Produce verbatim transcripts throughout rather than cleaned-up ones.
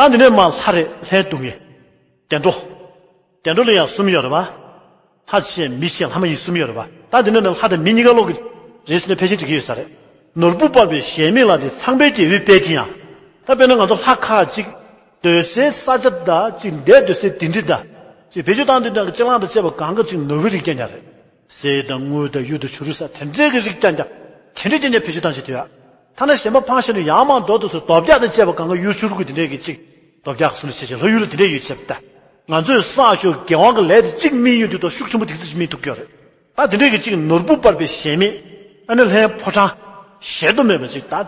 ད་འདི་ནས་མར་ལྷ་རེད། ལྷའི་སྡུག་བསྔལ། བདེ་འགྲོ། བདེ་འགྲོ་ལ་ཡང་གསུམ་ཡོད་རེད་པ། ལྷ་ཆེ་མི་ཆེ་ལྷ་མ་ཡིན་གསུམ་ཡོད་རེད་པ། ད་འདི་ནས་ནི་ལྷ་དང་མི་གཉིས་ཀ་ལོག་གི་རེད་ཟེར་ནས་ཕལ་ཆེར་འགྲིག་གི་ཡོད་ས་རེད། ནོར་བུ་སྤར་བའི་གཞལ་མེད་ལ་དེ་ཚངས་པའི་རྒྱལ་པོའི་དཔལ་དེ་ཡང་། ད་དཔེར་ན་ང་ཚོ་ལྷ་ཁག་ཅིག་སྡོད་སའི་ས་ཆ་དང་ཅིག་བསྡད་སྡོད་སའི་ལྡིང་རི་དང་། ཅིག་བེད་སྤྱོད་བཏང་དུས་དང་གི་ལྕེ་གླང་དང་བཅས་པ་གང་ག་ཅིག་ནོར་བུའི་རིགས་རྐྱང་རྐྱང་རེད། གསེར་དང་དངུལ་དང་གཡུ་དང་བྱུ་རུ་ས་དེ་འདྲའི་གི་རིགས་རྐྱང་རྐྱང་། དེ་འདྲའི་རྐྱང་རྐྱང་བེད་སྤྱོད་བཏང་བཞིན་དུ་ཡ། ཐ་ན་གཞན་པ་ཕངས་བཞིན་དུ་ཡང་མང་འགྲོ་དུས་སུ་རྡོ་བཀྱག་དང་བཅས་པ་གང་ག་གཡུ་བྱུ་རུ་གི་དེ་འདྲའི་གི་ཅིག་རྡོ་བཀྱག་སུ་ལ་བྱེད་བྱེད་ལྷོ་ཡུལ་ལ་དེ་འདྲའི་ཡོད་བྱེད་ད། ང་ཚོས་བསགས་ཤོག་དགེ་དབང་གི་ལས་དེ་གཅིག་སྨིན་ཡོང་དུས་ཐོག་ཤུགས་ཆེན་པོ་དེ་ཚོ་ཞིག་སྨིན་ཐུབ་ཀྱི་ཡོད་རེད། ད་དེ་འདྲའི་གི་གཅིག་ནོར་བུ་སྤར་བའི་གཞལ་མེད། ཨ་ནི་ལྷའི་ཕོ་བྲང་གཞལ་དུ་མེད་པ་ཅིག་ད།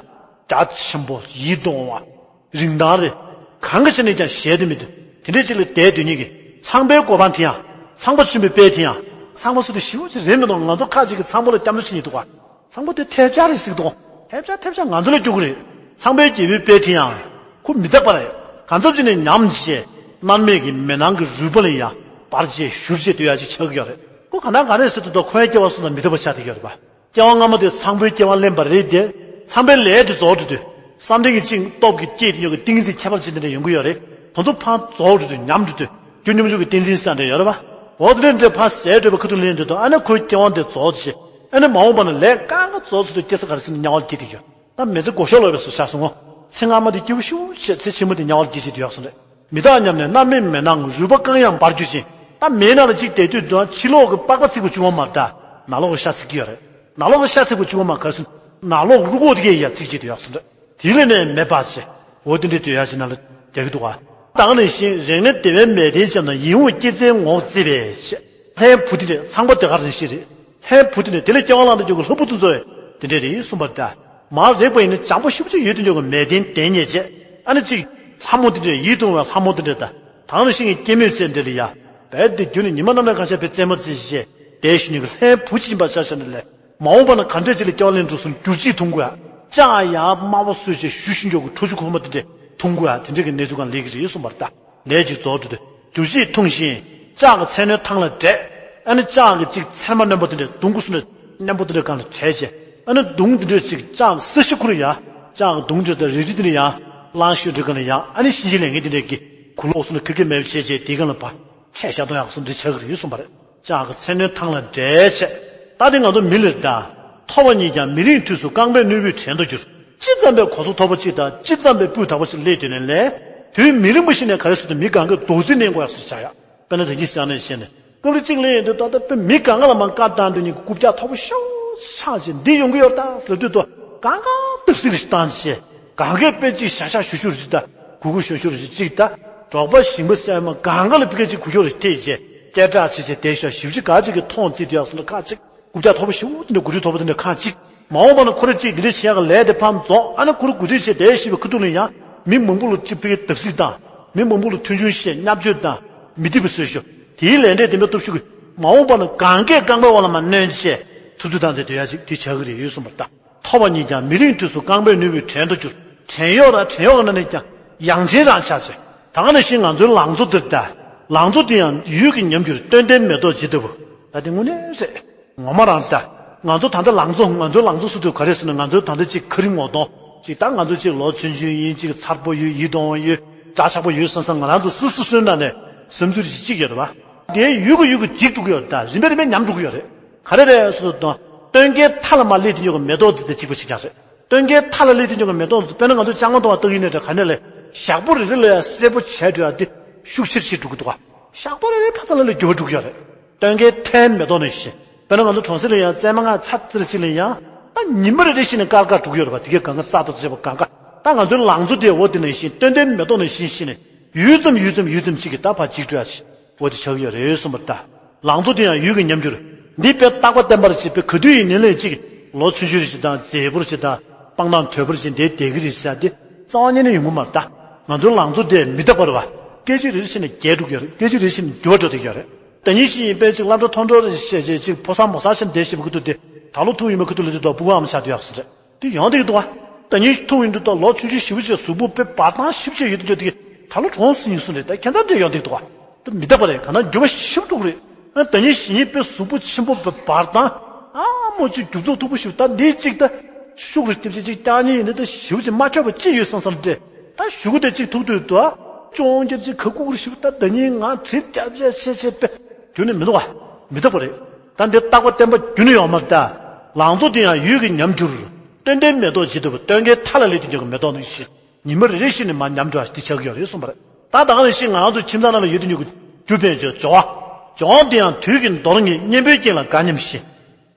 རྒྱ་ཆེན་པོ་ཡིད་དུ་འོང་བ། རིན་ཐང་རེད། གང་གི་ཆ་ནས་ཀྱང་གཞལ་དུ་མི་འདུག་དེ་འདྲའི་ཅིག་ལ་བསྡད་སྡོད་མཁན་གྱི་ཚངས་པའི་གོ་འཕང་དེ་ཡང་། ཚངས་པ་ཆེན་པོའི་དཔལ་དེ་ཡང་། ཚངས་པ་སུ་དེ་ཞེ་པོ་ཅིག་རེད་མི་འདུག་ང་ཚོ་ཁ་ཅིག་གི་ཚངས་པ་ལ་སྐྱབས་འགྲོ་བྱེད་མཁན་འདུག་ག་ཚངས་པ་དེ་ཐལ་ཆ་རེད་ཟེར་གྱི་འདུག་ཐལ་ཆ་ཐལ་ཆ་ང་ཚོ་ལ་སྐྱོ་གི་རེད། ཚངས་པའི་རྒྱལ་པོའི་དཔལ་དེ་ཡང་། ཁོ་མི་རྟག་པ་རེད། གང་འཚམ་ཅིག་ནས་ཉམས་བྱས། མནར་མེད་ཀྱི་མེ་ནང་གི་རུས་པ་ལ་ཡང་། འབར་བྱས་བཞུར་བྱས་སྡོད་ཡ་ཅིག་ཆགས་ཀྱི་ཡོད་རེད། ཁོ་ག་ན་ག་ནས་ཟེར་དུས་ད་ཁོའི་སྐྱེ་བ་སོང་ན་མི་རྟག་པ་ཆགས་བསྡད་ཀྱི་ཡོད་རེད་པ། སྐྱེ་བ་སྔ་མ་དེ་ཚངས་པའི་སྐྱེ་བ་ལེན་པ་རེད་དེ། ཚངས་པའི་ལས་དེ་རྫོགས་འགྲོ་དུས། བསམ་གཏན་གྱི་ཅིག་སྟོབས་ཀྱིས་བསྐྱེད་དེ་ཉོ་གི་ཏིང་འཛིན་ཁྱད་པར་ཅན་དེ་འདྲ་ཡོང་གི་ཡོད་རེད། དེ་ཚོ་ཕར་རྫོགས་འགྲོ་དུས་ཉམས་འགྲོ་དུས། རྒྱུ་སྙོམས་འཇུག་གི་ཏིང་འཛིན་ས་འདྲ་ཡོད་རེད་པ། འོ་དེ་འདྲ་ཕར་ཟད་འགྲོ་བའི་ཁ་ཐུག་ལེན་འགྲོ་དུས་ཨ་ནི་ཁོའི་སྐྱེ་བ་འདི་རྫོགས་བྱས། ཨ་ནི་མ་འོངས་པ་ན་ལས་གང་ག་རྫོགས་ཚར་དུས་སྐྱེ་ས་ག་རེ་ཟེར་ན་དམྱལ་བ་ལ་སྐྱེ་བསྡད་ཀྱི་ཡོད། ད་མི་ཚེ་འགོར་ཤོར་ལོས་པའི་བཟོ་ཆགས་སོང་ངོ་། ཚེ་སྔ་མ་དེ་སྐྱིད་པོ་ཞེ་པོ་བྱས་ཚེ་ཕྱི་མ་དེ་དམྱལ་བ་ལ་སྐྱེ་བྱེད་དུ་ཡོད་སོང་རེད། མི་རྟག་སྙམ་ནས་མནར་མེད་མེ་ནང་རུས་པ་རྐང་ཡང་འབར་གྱུར་ཅིང་། ད་མེའི་ནང་ལ་གཅིག་བསྡད་དུས་དང་ཕྱི་ལོགས་ཀྱི་པགས་པ་ཚིག་པ་བཅུག་པ་མ་རེད་ད། ནང་ལོགས་ཀྱི་ཤ་ཚིག་གི་ཡོད་རེད། ནང་ལོགས་ཀྱི་ཤ་ཚིག་པ་བཅུག་པ་མ་ག་སོང་། ནང་ལོགས་རུས་ཁོག་དེ་གས་ཡར་ཚིག་བྱེད་དུ་ཡོད་སོང་རེད། དེ་ལས་ནས་མེ་འབར་བྱས། འོ་དེ་འདྲའི་སྡོད་ཡ་ཅིག་ནང་ལ་བསྡད་ཀྱི་འདུག་ག་ད་ག་ནང་བཞིན་རིང་ནས་བདེ་བའི་མལ་སྟན་བྱས་ན་ཡིད་འོང་སྐྱེད་ཚལ་ངོགས་བརྩེགས་པས་བྱས། ལྷའི་བུ་དེ་འདྲས་ཚངས་པ་དེ་ག་རང་བཞིན་རེད། ལྷའི་བུ་དེ་འདྲས་དེ་ལས་སྐྱེ་བ་བླངས་ཏེ་འཇུག་གི་ལྷ་བུ་དེ་ཚོ་དེ་འདྲས་རེད་གསུངས་པ་རེད་ད། མར་རེག་པ་ཡིན་ན་འཇམ་པོ་ཞེ་པོ་ཅིག་ཡོད་དུ་འཇུག་གི་མལ་སྟན་གདན་ཉེ་བྱས། ཨ་ནི་གཅིག་ལྷ་མོ་དེ་འདྲས་ཡིད་དུ་འོང་བའི་ལྷ་མོ་དེ་འདྲས་ད། ད་ག་ནང་བཞིན་གྱི་སྐྱེད་མོས་ཚལ་འདྲ་ལ་ཡ། རྦད་དེ་རྒྱུན་ནས་ཉི་མ་ནམ་ཡང་གང་ཤར་བའི་རྩེད་མོ་རྩེ་བྱས་བསྡད་བཞིན་གྱི་ལྷའི་བུ་ཅིག་ཡིན་པ་ཆ་བཞག་ན་ལས། མ་འོངས་པ་ན་ག་འདྲས་ཅིག་ལ་སྐྱེ་བ་ལེན་འགྲོ་སོང་། འགྱུར་བྱེད་འཐུང་དགོས་ཡ། ལྕགས་ཡ་དམར་པོ་བཟོས་བྱས་ཞུ་ཞུ་འཇོག་གི་ཁྲོ་ཆུ་ཁོལ་མ་དེ་འདྲས་འཐུང་དགོས་ཡ། དེ་འདྲས་ཀྱི་གནས་ཚུལ་གང་ལེགས་ཀྱི་རེད་གསུངས་པ་རེད་ད། ལས་ཀྱི་རྫོགས་འགྲོ་དུས། འགྱུར་བྱེད་འཐུང་ཞིང་། ལྕགས་ཀྱི་ཚལ་སྣོད་ཐང་ལ་བསྒྲལ། ཨ་ནི་ལྕགས་ཀྱི་ཅིག་ཚེར་མ་རྣོན་པོ་དེ་འདྲས་མདུང་ཁུ་སུ་འདྲས་རྣོན་པོ་དེ་འདྲས་སྒང་ལ་བྲེགས་བྱས། ཨ་ནི་མདུང་དེ་འདྲས་ཅིག་ལྕགས་ཀྱི་ས་གཞི་ཁུ་རུ་ཡ། ལྕགས་ཀྱི་མདུང་འདྲས་དང་རལ་གྲི་དེ་འདྲས་ཡ། གླང་ཤུ་འདྲས་སྒང་ལ་ཡ། ཨ་ནི་གཤིན་རྗེ་ལས་མཁན་དེ་འདྲས་ཀྱི་གུ་ལོག་སུ་ལ་ཁེར་ཁེར་མེད་པ་བྱས་བྱས་དེའི་སྒང་ལ་ཕར་བྲེགས་བཞག་གཏོང་ཡག་སུ་འདྲས་ཆགས་ཀྱི་རེད་གསུངས་པ་རེད། ལྕགས་ཀྱི་ཚལ་སྣོད་ཐང་ལ་བསྒྲལ་བྱས། ད་དེ་ང་ཚོ་མི་ལ་ད། ཐོབ་པ་ཉིད་ཀྱང་མི་རིང་དུས་སུ་རྐང་པས་བསྣུན་པའི་བྲན་དུ་འགྱུར། ཅི་ཙམ་པའི་གོ་ས་མཐོ་པོ་ཅིག་དང་ཅི་ཙམ་པའི་སྤུས་དག་པོ་ཅིག་སླེབས་དུས་ནས་ལས། དུས་མི་རིང་པོ་ཞིག་ནས་ག་རེ་ཟེར་དུས་མི་གང་གས་རྡོག་རྫིས་མནན་དགོས་ཡག་སུ་ཆགས་ཡག་དཔེར་ན་ད་གིན་ཟེར་ནས་བཤད་ནས། སྐབས་རེ་གཅིག་ལ་ཡིན་དུས་ད་ལྟ་དཔེ་མི་གང་ག་ལ་མར་བཀའ་བཏང་དུས་ནི་རྐུབ་བཀྱག་མཐོ་པོ་ཤོག་ཆགས་ཀྱི་འདི་ཡོང་གི་ཡོད་ད་ཟེར་དུས་དོ་གང་ག་བརྡབ་གསིག་རེ་ཞིག་བཏང་བྱས། གང་གས་དཔེ་གཅིག་ཤ་ཤ་ཞུ་ཞུ་རེ་ཞིག་ད། གུ་གུ་ཞུ་ཞུ་རེ་ཞིག་གཅིག་ད། འབྲོག་པ་ཞིང་པ་སྲན་མ་གང་ག་ལ་ཕི་ཀ་གཅིག་གུ་ཞོ་རེ་ཞིག་ཐེག་བྱས། སྐད་གྲགས་ཆེ་ཆེ་དེ་ཤ་ཞིབ་ཅིག་ག་ཅིག་གི་མཐོང་རྩིས་དུ་ཡག་སོང་ད་ཁ་ཅིག་རྐུབ་བཀྱག་མཐོ་པོ་ཞེ་པོ་དེ་འདྲ་དགུ་ཁྲི་མཐོ་པོ་དེ་འདྲ་ཁག་ཅིག་མ་འོངས་པ་ན་ཁོ་རེ་གཅིག་འདི་འདྲ་བྱེད་ཡག་གི་ལས་དེ་ཕར་རྫོགས། ཨ་ན་ཁོ་རེ་དགུ་ཁྲི་བྱས་བསྡད་ཤེས་པའི་ཁ་ཐུག་ལ་ཡང་མི་མང་པོ་ལ་གཅིག་ཕ་གིའི་བརྡབ་གསིག་བཏང་། མི་མང་པོ་ལ་མཐུན་ཆུང་བཤད། བརྙས་བཅོས་བཏང་། མི་བདེ་བ་བཟོས་ཤོག་དེའི་ལས་འབྲས་དེ་འདྲ་སྟོབས་ཤུགས་ཀྱིས་མ་འོངས་པ་ན་གང་གས་རྐང་པའི་འོག་ལ་མར་གནོན་བྱས་ཐུབ་ཚོད་བཏང་ཚེ་དེ་ཡ་གཅིག་དེ་བྱ་གི་རེད་ཡོད་གསུངས་པ་ལྟ། ཐོབ་པ་ཉིད་ཀྱང་མི་རིང་དུས་སུ་རྐང་པས་བསྣུན་པའི་བྲན་དུ་གྱུར། བྲན་གཡོག་ར་བྲན་གཡོག་གི་ནང་ནས་ཀྱང་ཡང་ཅན་རང་ཆགས་ཆེ། ད་ག་ནང་བཞིན་ང་ཚོའི་ལང་ཚོ་འདིར་ལྟ། ལང་ཚོ་འདི་ཡང་ཡུལ་གྱི་ཉམས་འགྱུར་སྟོན་ལྡན་མེ་ཏོག་ཇི་ལྟ་བུ། ད་དེ་དངོས་གནས་རེད། ངོ་མ་རང་ལྟ། ང་ཚོ་ད་ལྟ་ལང་ཚོ་ང་ཚོའི་ལང་ཚོ་སུ་དུ་ག་རེ་ཟེར་ན་ང་ཚོའི་ད་ལྟ་ཅིག་ཁ་རི་ངོ་གདོང་ཅིག་ད་ང་ཚོ་ཅིག་ལོ་ཆུང་ཆུང་ཡིན་ཅིག་མཚར་པོ་ཡོད་ཡིད་དུ་འོང་ཡོད་འདྲ་ཆགས་པོ་ཡོད་བསམ་བསམ་ང་རང་ཚོ་སུ་སུ་སུའི་ནང་ནས་བསམ་ཚུལ་ཅིག་ཅིག་ཡོད་རེད་བ། དེ་ཡུལ་གྱི་ཡུལ་གྱི་འཇིག་འགྲོ་གི་ཡོད་རེད་ད་རིམ་པས་རིམ་པས་ཉམས་འགྲོ་གི་ཡོད་རེད། ག་རེ་རེད་ཟེར་དུས་སྟོན་ཁའི་མཐའ་ལ་མར་སླེབས་དུས་ཡོད་གི་མེ་ཏོག་འདི་དང་གཅིག་པ་གཅིག་རྐྱང་རེད། སྟོན་ཁའི་མཐའ་ལ་སླེབས་དུས་ཡོད་གི་མེ་ཏོག་འདི་དཔེར་ན་ང་ཚོ་ལྕང་མ་གཏོང་བ་ལྟ་གི་ཡིན་ན་འདྲ་ག་ནས་ལས་ཞག་པོ་རེ་རེ་ལ་ཡང་སེར་པོ་བྱས་འགྲོ་ཡ་འདི་ཤུགས་ཆེར་ཆེར་འགྲོ་གི་འདུག་ག་ཞག་པོ་རེ་རེ་ཕ་ཚ་ལ་ལ་འགྱུར་བ་འགྲོ་གི་ཡོད་རེད། སྟོན་ཁའི་མཐའི་མེ་ཏོག་ནང་བཞིན། དཔེར་ན་ང་ཚོ་གྲོང་གསེབ་ལ་ཡང་རྩེད་མོ་ང་ཚ་ཙི་རེ་ཅིག་ལ་ཡང་ད་ཉི་མ་རེ་རེ་བཞིན་ནས་དཀར་དཀར་འགྲོ་གི་ཡོད་རེད་པ། དེ་གའི་གང་ག་རྩ་དང་བཅས་པ་གང་ག་ད་ང་ཚོའི་ལང་ཚོ་དེ་འོ་དེ་ནང་བཞིན་སྟོན་ཁའི་མེ་ཏོག་ནང་བཞིན་བཞིན་ནས་ཡུད་ཙམ་ཡུད་ཙམ་ཡུད་ཙམ་ཅིག་གིས་ད་ཕར་འཇིག་འགྲོ་ཡ་ཅིག་འོ་དེ་ཆགས་ཀྱི་ཡོད་རེད་གསུངས་པ་རེད་ད། ལང་ཚོ་དེ་ཡང་ཡུལ་གྱི་ཉམས་འགྱུར། འདི་དཔེ་རྟག་པ་བརྟན་པར་བྱེད་པའི་ག་དུས་ཡིན་ནའི་ལས་ཅིག་ལོ་ཆུང་ཆུང་རེ་ཞིག་དང་མཛེས་པོ་རེ་ཞིག་དང་སྤང་ཐང་དོད་པོ་རེ་ཞིག་འདིའི་བསྡད་ཀྱི་རེད་ཟེར་ཏེ་རྩ་བ་ཉིད་ནས་ཡོང་གི་མ་རེད་ད། ང་ཚོའི་ལང་ཚོ་དེ་མི་རྟག་པ་རེད་བ། སྐད་ཅིག་རེ་ཞིག་ནས་རྒྱས་འགྲོ་གི་རེད། སྐད་ཅིག་རེ་ཞིག་ནས་འགྱུར་བ་འགྲོ་བསྡད་ཀྱི་རེད། ད་ཉིན་ཞིག་ཡིན་པས་ཅིག་སློབ་གྲྭ་མཐོ་འབྲིང་རེ་ཞིག་བྱས་རྗེས་ཅིག་ཕོ་གསར་མོ་གསར་ཞིག་བསྡད་བཞིན་པའི་ཁ་ཐུག་དེ་ད་ལོ་ཐུག་ཡོད་མེད་ཁ་ཐུག་ལ་དེ་དོ་སྤུ་གུ་ཨ་མ་ཆགས་བསྡད་ཡག་སོང་རེད། དེ་ཡོང་བསྡད་ཀྱི་འདུག་བ། ད་ཉིན་ཐུག་ཡོང་དུས་ད་ལོ་ཆུང་ཆུང་ཞེ་པོ་ཅིག་གཟུགས་པོ་དཔེ་འབར་ཐང་ཞེ་པོ་ཅིག་ཡོད་དུས་ད་ལོ་གྲོངས་སོང་ཡིན་གསུངས་རེད། ད་ཁྱད་མཚར་འདྲ་ཡོང་བསྡད་ཀྱི་འདུག་བ། ད་མི་རྟག་པ་རེད། གང་ལྟར་འགྱུར་བ་ཞེ་པོ་འགྲོ་གི་རེད། ཨ་ད་ཉིན་གཞེས་ནིང་དཔེ་གཟུགས་པོ་ཆེན་པོ་དཔེ་འབར་ཐང་ཨ་མོ་ཅིག་རྒྱུ་ཚོགས་མཐུག་པོ་ཞིག་ད་འདི་གཅིག་ད་ཤུགས་རེ་སྟེར་ཅིག་ཅིག་རྐྱང་གཉིས་ཡིན་ན་ད་ཞེ་པོ་ཅིག་མ་འཁྱོག་པ་ཅིག་ཡོད་བསམ་བསམ་འདྲ། ད་གཞུག་གུ་དེ་གཅིག་ཐུག་དུས་ད་ ཅུང་ཅིག་ཅིག་ག་ཁུག་ཁུག་ཞིག་ད་ད་ཉིན་ང་གྲིབ་རྒྱབ་བྱས་བྱས་བྱས་པས་རྒྱུ་ནི་མི་འདུག་བ། མི་འདུག་པ་རེད། ད་འདི་རྟག་པ་བརྟན་པ་རྒྱུ་ནི་ཡོད་མ་རེད་ད། ལང་ཚོ་འདི་ཡང་ཡུད་ཀྱིས་ཉམས་འགྱུར། སྟོན་ལྡན་མེ་ཏོག་ཇི་ལྟ་བུ་སྟོན་ཁའི་མཐའ་ལ་སླེབས་དུས་ཀྱང་མེ་ཏོག་ནང་བཞིན་ཉི་མ་རེ་རེ་བཞིན་ནི་མར་ཉམས་འགྲོ་བ་འདི་ཆགས་ཀྱི་ཡོད་རེད་གསུངས་པ་རེད། ད་ད་ག་ནང་བཞིན་ང་རང་ཚོ་ཁྱིམ་ཚང་ནང་ལ་ཡོད་དུས་ཀྱི་རྒྱུ་དཔལ་འབྱོར་འབྱོར་བ། འབྱོར་བ་འདི་ཡང་དུས་ཀྱི་འདོར་ངེས་གཉེན་པོའི་རྐྱེན་ལ་དགའ་སྙམ་བཞིན།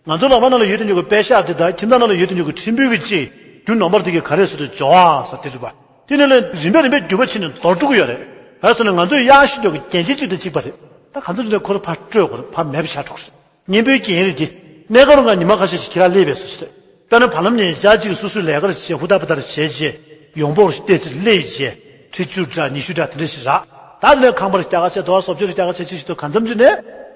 ང་ཚོ་ལག་པ་ནང་ལ་ཡོད་དུ་འཇུག་གི་པད་ཤག་དེ་དང་ཁྱིམ་ཚང་ནང་ལ་ཡོད་དུ་འཇུག་གི་ཕྲན་བུ་གི་ཅིག་རྒྱུ་ནོར་མར་དེ་གི་ག་རེ་ཟེར་དུ་འབྱོར་བ་ཟེར་དེ་རེད་པ། དེ་ནས་ལས་རིམ་པས་རིམ་པས་འགྱུར་བ་ཕྱིན་ནས་འདོར་འགྲོ་གི་ཡོད་རེད། ག་རེ་ཟེར་ན་ང་ཚོས་གཡག་ཤི་འཇོག་གི་རྒྱན་ཆ་གཅིག་དང་གཅིག་པ་རེད། ད་གང་ཚོད་ནས་ཁོ་ར་ཕར་སྤྲོད་དགོས་རེད། ཕར་མེད་པ་ཆགས་འགྲོ་གི་རེད། གཉེན་པོའི་རྐྱེན་རེད་དེ། གནས་སྐབས་རང་ཉི་མ་ཁ་ཤས་ཤིག་ཁྱེད་རང་སླེབས་པའི་སུ་ཞིག་རེད། དཔེར་ན་བར་ལམ་ནས་ཞག་གཅིག་སུ་སུའི་ལས་ཀར་བྱས་ཧུར་ཐག་པ་ལྟར་བྱས་རྗེས་ཡོང་འབོར་བལྟས་ཚེ་སླེབས་རྗེས་ཁྲི་བཅུ་འདྲ་ཉི་ཤུ་འདྲ་དེ་འདྲ་ཞིག་རག་ད་དེ་ནས་ཁང་པར་སྐྱ་ཀ་བྱས་དོ་བ་སོབ་ཆོས་རེ་སྐྱ་ཀ་བྱས་ཅི་ཞིག་ཏུ་གང་འཚམ་ཅིག་ནས་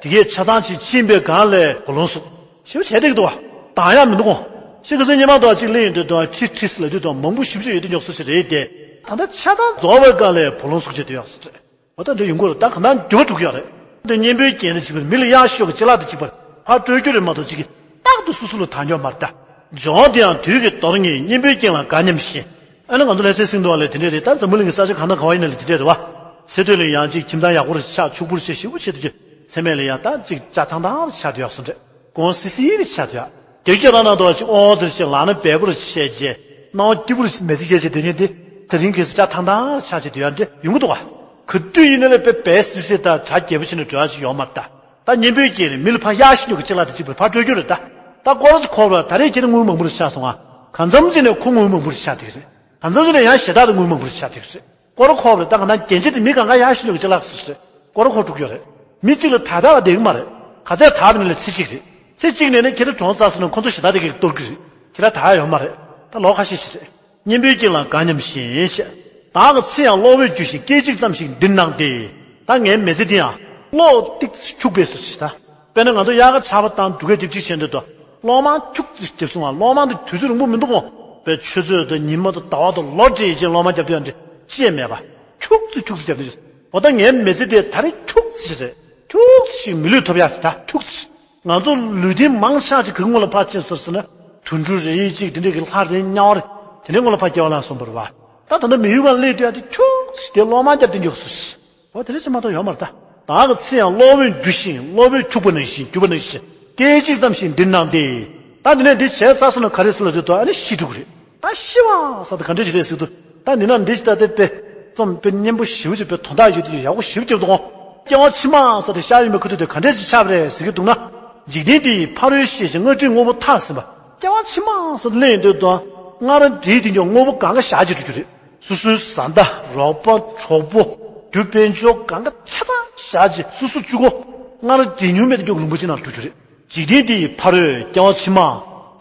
དེ་གའི་ཆ་ཚང་ཅིག་ཕྱིན་པའི་སྒང་ལས་བུ་ལོན་སོགས། ཞེ་པོ་བྱས་བསྡད་ཀྱི་འདུག་བ། དང་ཡང་མི་འདུག་གོ། ཤི་ཁ་སང་ཉི་མ་དོ་གཅིག་ལེན་ཡོང་དུས་དོ་ཁྲི་ཁྲི་ཟེར་ལབ་དུས་དོ་མང་པོ་ཞིབ་ཞིབ་ཡོད་དུས་མགྱོགས་སུ་ཞིག་རེད་དེ། ད་ལྟ་ཆ་ཚང་རྫོགས་པའི་སྒང་ལས་བུ་ལོན་སོགས་བྱེད་དུ་ཡག་སོ་རེད། འོ་ད་འདི་ཡོང་གི་རེད། ད་ག་ན་འགྱུར་བ་འགྲོ་གི་ཡོད་རེད། འདི་གཉེན་པོའི་རྐྱེན་དང་གཅིག་པར་མི་ལ་གཡག་ཤོག་གི་ཅི་ལག་དང་གཅིག་པར་ཕར་སྤྲོད་རྒྱུ་རེད་མ་གཏོགས་གཅིག་གིས་རྟག་ཏུ་སོ་སོ་ལ་དང་འཇོག་མ་རེད་ད། འབྱོར་དེ་ཡང་དུས་ཀྱི་འདོར་ངེས་གཉེན་པོའི་རྐྱེན་ལ་དགའ་སྙམ་བཞིན། ཨ་ནི་ང་ཚོ་ལྷ་སའི་སེང་གདོང་བ་ལས་དེ་འདྲས་རེད། ད་འཛམ་བུ་གླིང་གི་ས་ཆ་གང་དང་གང་བ་ཡིན་ན་ལས་དེ་འདྲས་རེད་བ། ཚེ་སྟོད་ལ་ཡང་ཅིག་ཁྱིམ་ཚང་ཡག་པོ་རེ་ཆགས་ཕྱུག་པོ་རེ་ཆགས་ཞེ་པོ་བྱེད་དུ་ཅིག་ཚེ་སྨད་ལ་ཡང་ད་ཅིག་ཅ་ཐང་ཐང་རེ་ཆགས་དུ་ཡག་སོ་འདྲས། གོང་སི་སི་རེ་ཆགས་དུ་ཡག་དེ་རྒྱ་ལ་ན་དོ་ཅིག་ཨོ་ཙེ་རེ་ཆེ་ལ་ན་བལ་པོ་རེ་ཆེ་རྗེས་སྣང་བ་སྐྱིད་པོ་རེ་མེ་ཚིག་རྒྱས་ཆེ་དེ་ཉིད་དེ་དེ་རིང་གི་སུ་ཅ་ཐང་ཐང་རེ་ཆགས་ཆེ་དུ་ཡག་འདྲས་ཡོང་གི་འདུག་བ། ག་དུས་ཡིན་ན་ལས་པེ་པེ་སི་སི་ད་གྲ་རྒྱས་པོ་ཕྱིན་ནས་འགྲོ་ཡག་ཅིག་ཡོང་མ་རེད་ད། ད་གཉེན་པོའི་རྐྱེན་རེད། མི་ལ་ཕར་གཡག་ཤི་ཉོ་གི་ཅི་ལག་དེ་གཅིག་པུ་ཕར་སྤྲོད་རྒྱུ་རེད་ད། ད་སྐོར་ར་ཅིག་འཁོར་བ་ད་རེས་ཁྱེད་རང་དངུལ་མང་པོ་རེ་ཆགས་སོང་ང་། གང་འཚམ་ཅིག་ནས་ཁོ་དངུལ་མང་པོ་རེ་ཆགས་དེ་རེད། གང་འཚམ་ཅིག་ནས་ཡང་ཞེ་དྲག་ཏུ་དངུལ་མང་པོ་རེ་ཆགས་དེ་རེད། སྐོར་ར་འཁོར་བ་རེད། ད་ག་ན་རྒྱན་ཆ་དེ་མི་གང་ག་གཡག་ཤི་ཉོ་གི་ཅི་ལག་སོ་རེད། སྐོར་ར་འཁོར་འགྲོ་གི་ཡོད་རེད། མི་གཅིག་ལ་ད་ད་བ་བསྡད་གི་མ་རེད། ག་ཚད་ད་བ་ནས་ལ་ཚེ་གཅིག་རེད། ཚེ་གཅིག་ནས་ནི་ཁྱེད་རང་གྲོངས་ཚར་སོང་ན་ཁོ་ཚོ་ཞེ་དྲག་དེ་གི་གཏོར་གི་རེད། ཁྱེད་རང་ད་ཡོད་མ་རེད། ད་ལོ་ཁ་ཤས་ཤིག་རེད། གཉེན་པོའི་རྐྱེན་ལ་དགའ་སྙམ་བཞིན་བཤད། བདག་གི་ཚེ་ཡང་གློ་བོས་བསྒྱུར་ཞིང་སྐད་ཅིག་ཙམ་ཞིག་འདིར་སྣང་སྟེ། ད་ངའི་མི་ཚེ་འདི་ཡང་གློ་ཏོག་ཙམ་འཁྱུག་པས་སོ་ཞེས་ད། དཔེར་ན་ང་ཚོ་དབྱར་ཁ་ཆར་པ་དང་འབྲུག་སྐད་ཅིག་ཅིག་བྱས་འདུག་དོ། གློག་མང་འཁྱུག་ཙམ་རྒྱབ་སོང་ང་། གློག་མང་དེ་དུས་ཚོད་རིང་པོ་མི་འདུག་གོ། དཔེ་ཆུ་ཚོད་དང་ཉི་མ་དང་ཟླ་བ་དང་ལོ་བགྲེས་ཅན་གློག་མང་རྒྱབ་དུས་ཡང་འདྲི་ཅི་ཡང་མེད་པ། འཁྱུག་ཙམ་འཁྱུག་ཙམ་རྒྱབ་དུས། འོ་ད་ངའི་མི་ཚེ་དེ་ད་རེས་འཁྱུག་ཙམ་རེད། འཁྱུག་ཙམ་ཞིག་མི་ལུས་ཐོབ་ཡག་ད་འཁྱུག་ཙམ་ཞིག་ང་ཚོ་ལུས་རྟེན་མང་ཆེ་ཅིག་གི་སྔོན་ལ་ཕར་ཕྱིན་སོང་ཟེར་ན། དུད་འགྲོ་རེ་ཡིས་ཅིག་དེ་འདྲས་ཀྱི་ལྷ་རེ་དམྱལ་བ་རེ་དེ་འདྲའི་སྔོན་ལ་ཕར་སྐྱེ་བ་ལེན་སོང་བ་རེད་བ། ད་ད་ལྟ་མི་ཡུལ་གང་སླེབས་དུས་ཨ་དེ་ཁྱུག་ཙམ་དེ་གློག་མང་རྒྱབ་དེ་མགྱོགས་སུ་ཤི། འོ་དེ་འདྲ་ཅིག་མ་གཏོགས་ཡོད་མ་རེད་ད། བདག་གི་ཚེ་ཡང་གློ་བོས་འགྱུར་ཞིང་གློ་བོས་འཁྱུག་པ་ནང་བཞིན་གྱུར་པ་ནང་བཞིན་སྐད་ཅིག་ཙམ་ཞིག་འདིར་སྣང་སྟེ། ད་དེ་ནས་འདི་བྱས་ཚར་སོང་ན་ག་རེ་ཟེར་ལབ་དུས་ད་ཨ་ནི་ཤི་འགྲོ་གི་རེད། ད་ཤི་བ་ཟེར་དུས་ག་འདྲ་ཞིག་རེད་ཟེར་དུས། ད་འདི་ན་འདི་ཞིག་ད་དེ་དཔེ་རྩོམ་དཔེ་སྙན་པོ་ཞེ་པོ་ཅིག་དཔེ་དོན་དག་ཡོད་དུས་ཡག་པོ་ཞེ་པོ་ཅིག་འདུག་གོ། སྐྱེ་བ་ཕྱི་མ་ཟེར་དུས་ཤར་ཡོང་བའི་ཁ་ཐུག་དེ་ག་འདྲ་ཅིག་ཆགས་པ་རེད་ཟེར་གྱི་འདུག་ན། འཇིག་རྟེན་འདི་ཡི་ཕ་རོལ་ཤེས་བྱའི་སྔར་བྲིས་དངོས་པོ་མཐའ་ཟིན་པ། སྐྱེ་བ་ཕྱི་མ་ཟེར་དུ་གླེང་ཡོང་དུས་དང་སྔར་བྲིས་དེ་ཀྱང་དངོས་པོ་གང་ག་བཞག་ཅིག་འགྲོ་རྒྱུ་རེད། སོ་སོའི་བཟའ་ཟླ་རོགས་པ་གྲོགས་པོ་རྒྱུ་དཔལ་འབྱོར་གང་ག་ཆ་ཚང་བཞག་ཅིག་སོ་སོ་གཅིག་པོ་སྔར་བྲིས་མྱོང་མེད་དུ་ཀྱང་ལུང་པ་ཅིག་ནང་འགྲོ་རྒྱུ་རེད། འཇིག་རྟེན་འདི་ཡི་ཕ་རོལ་སྐྱེ་བ་ཕྱི་མ།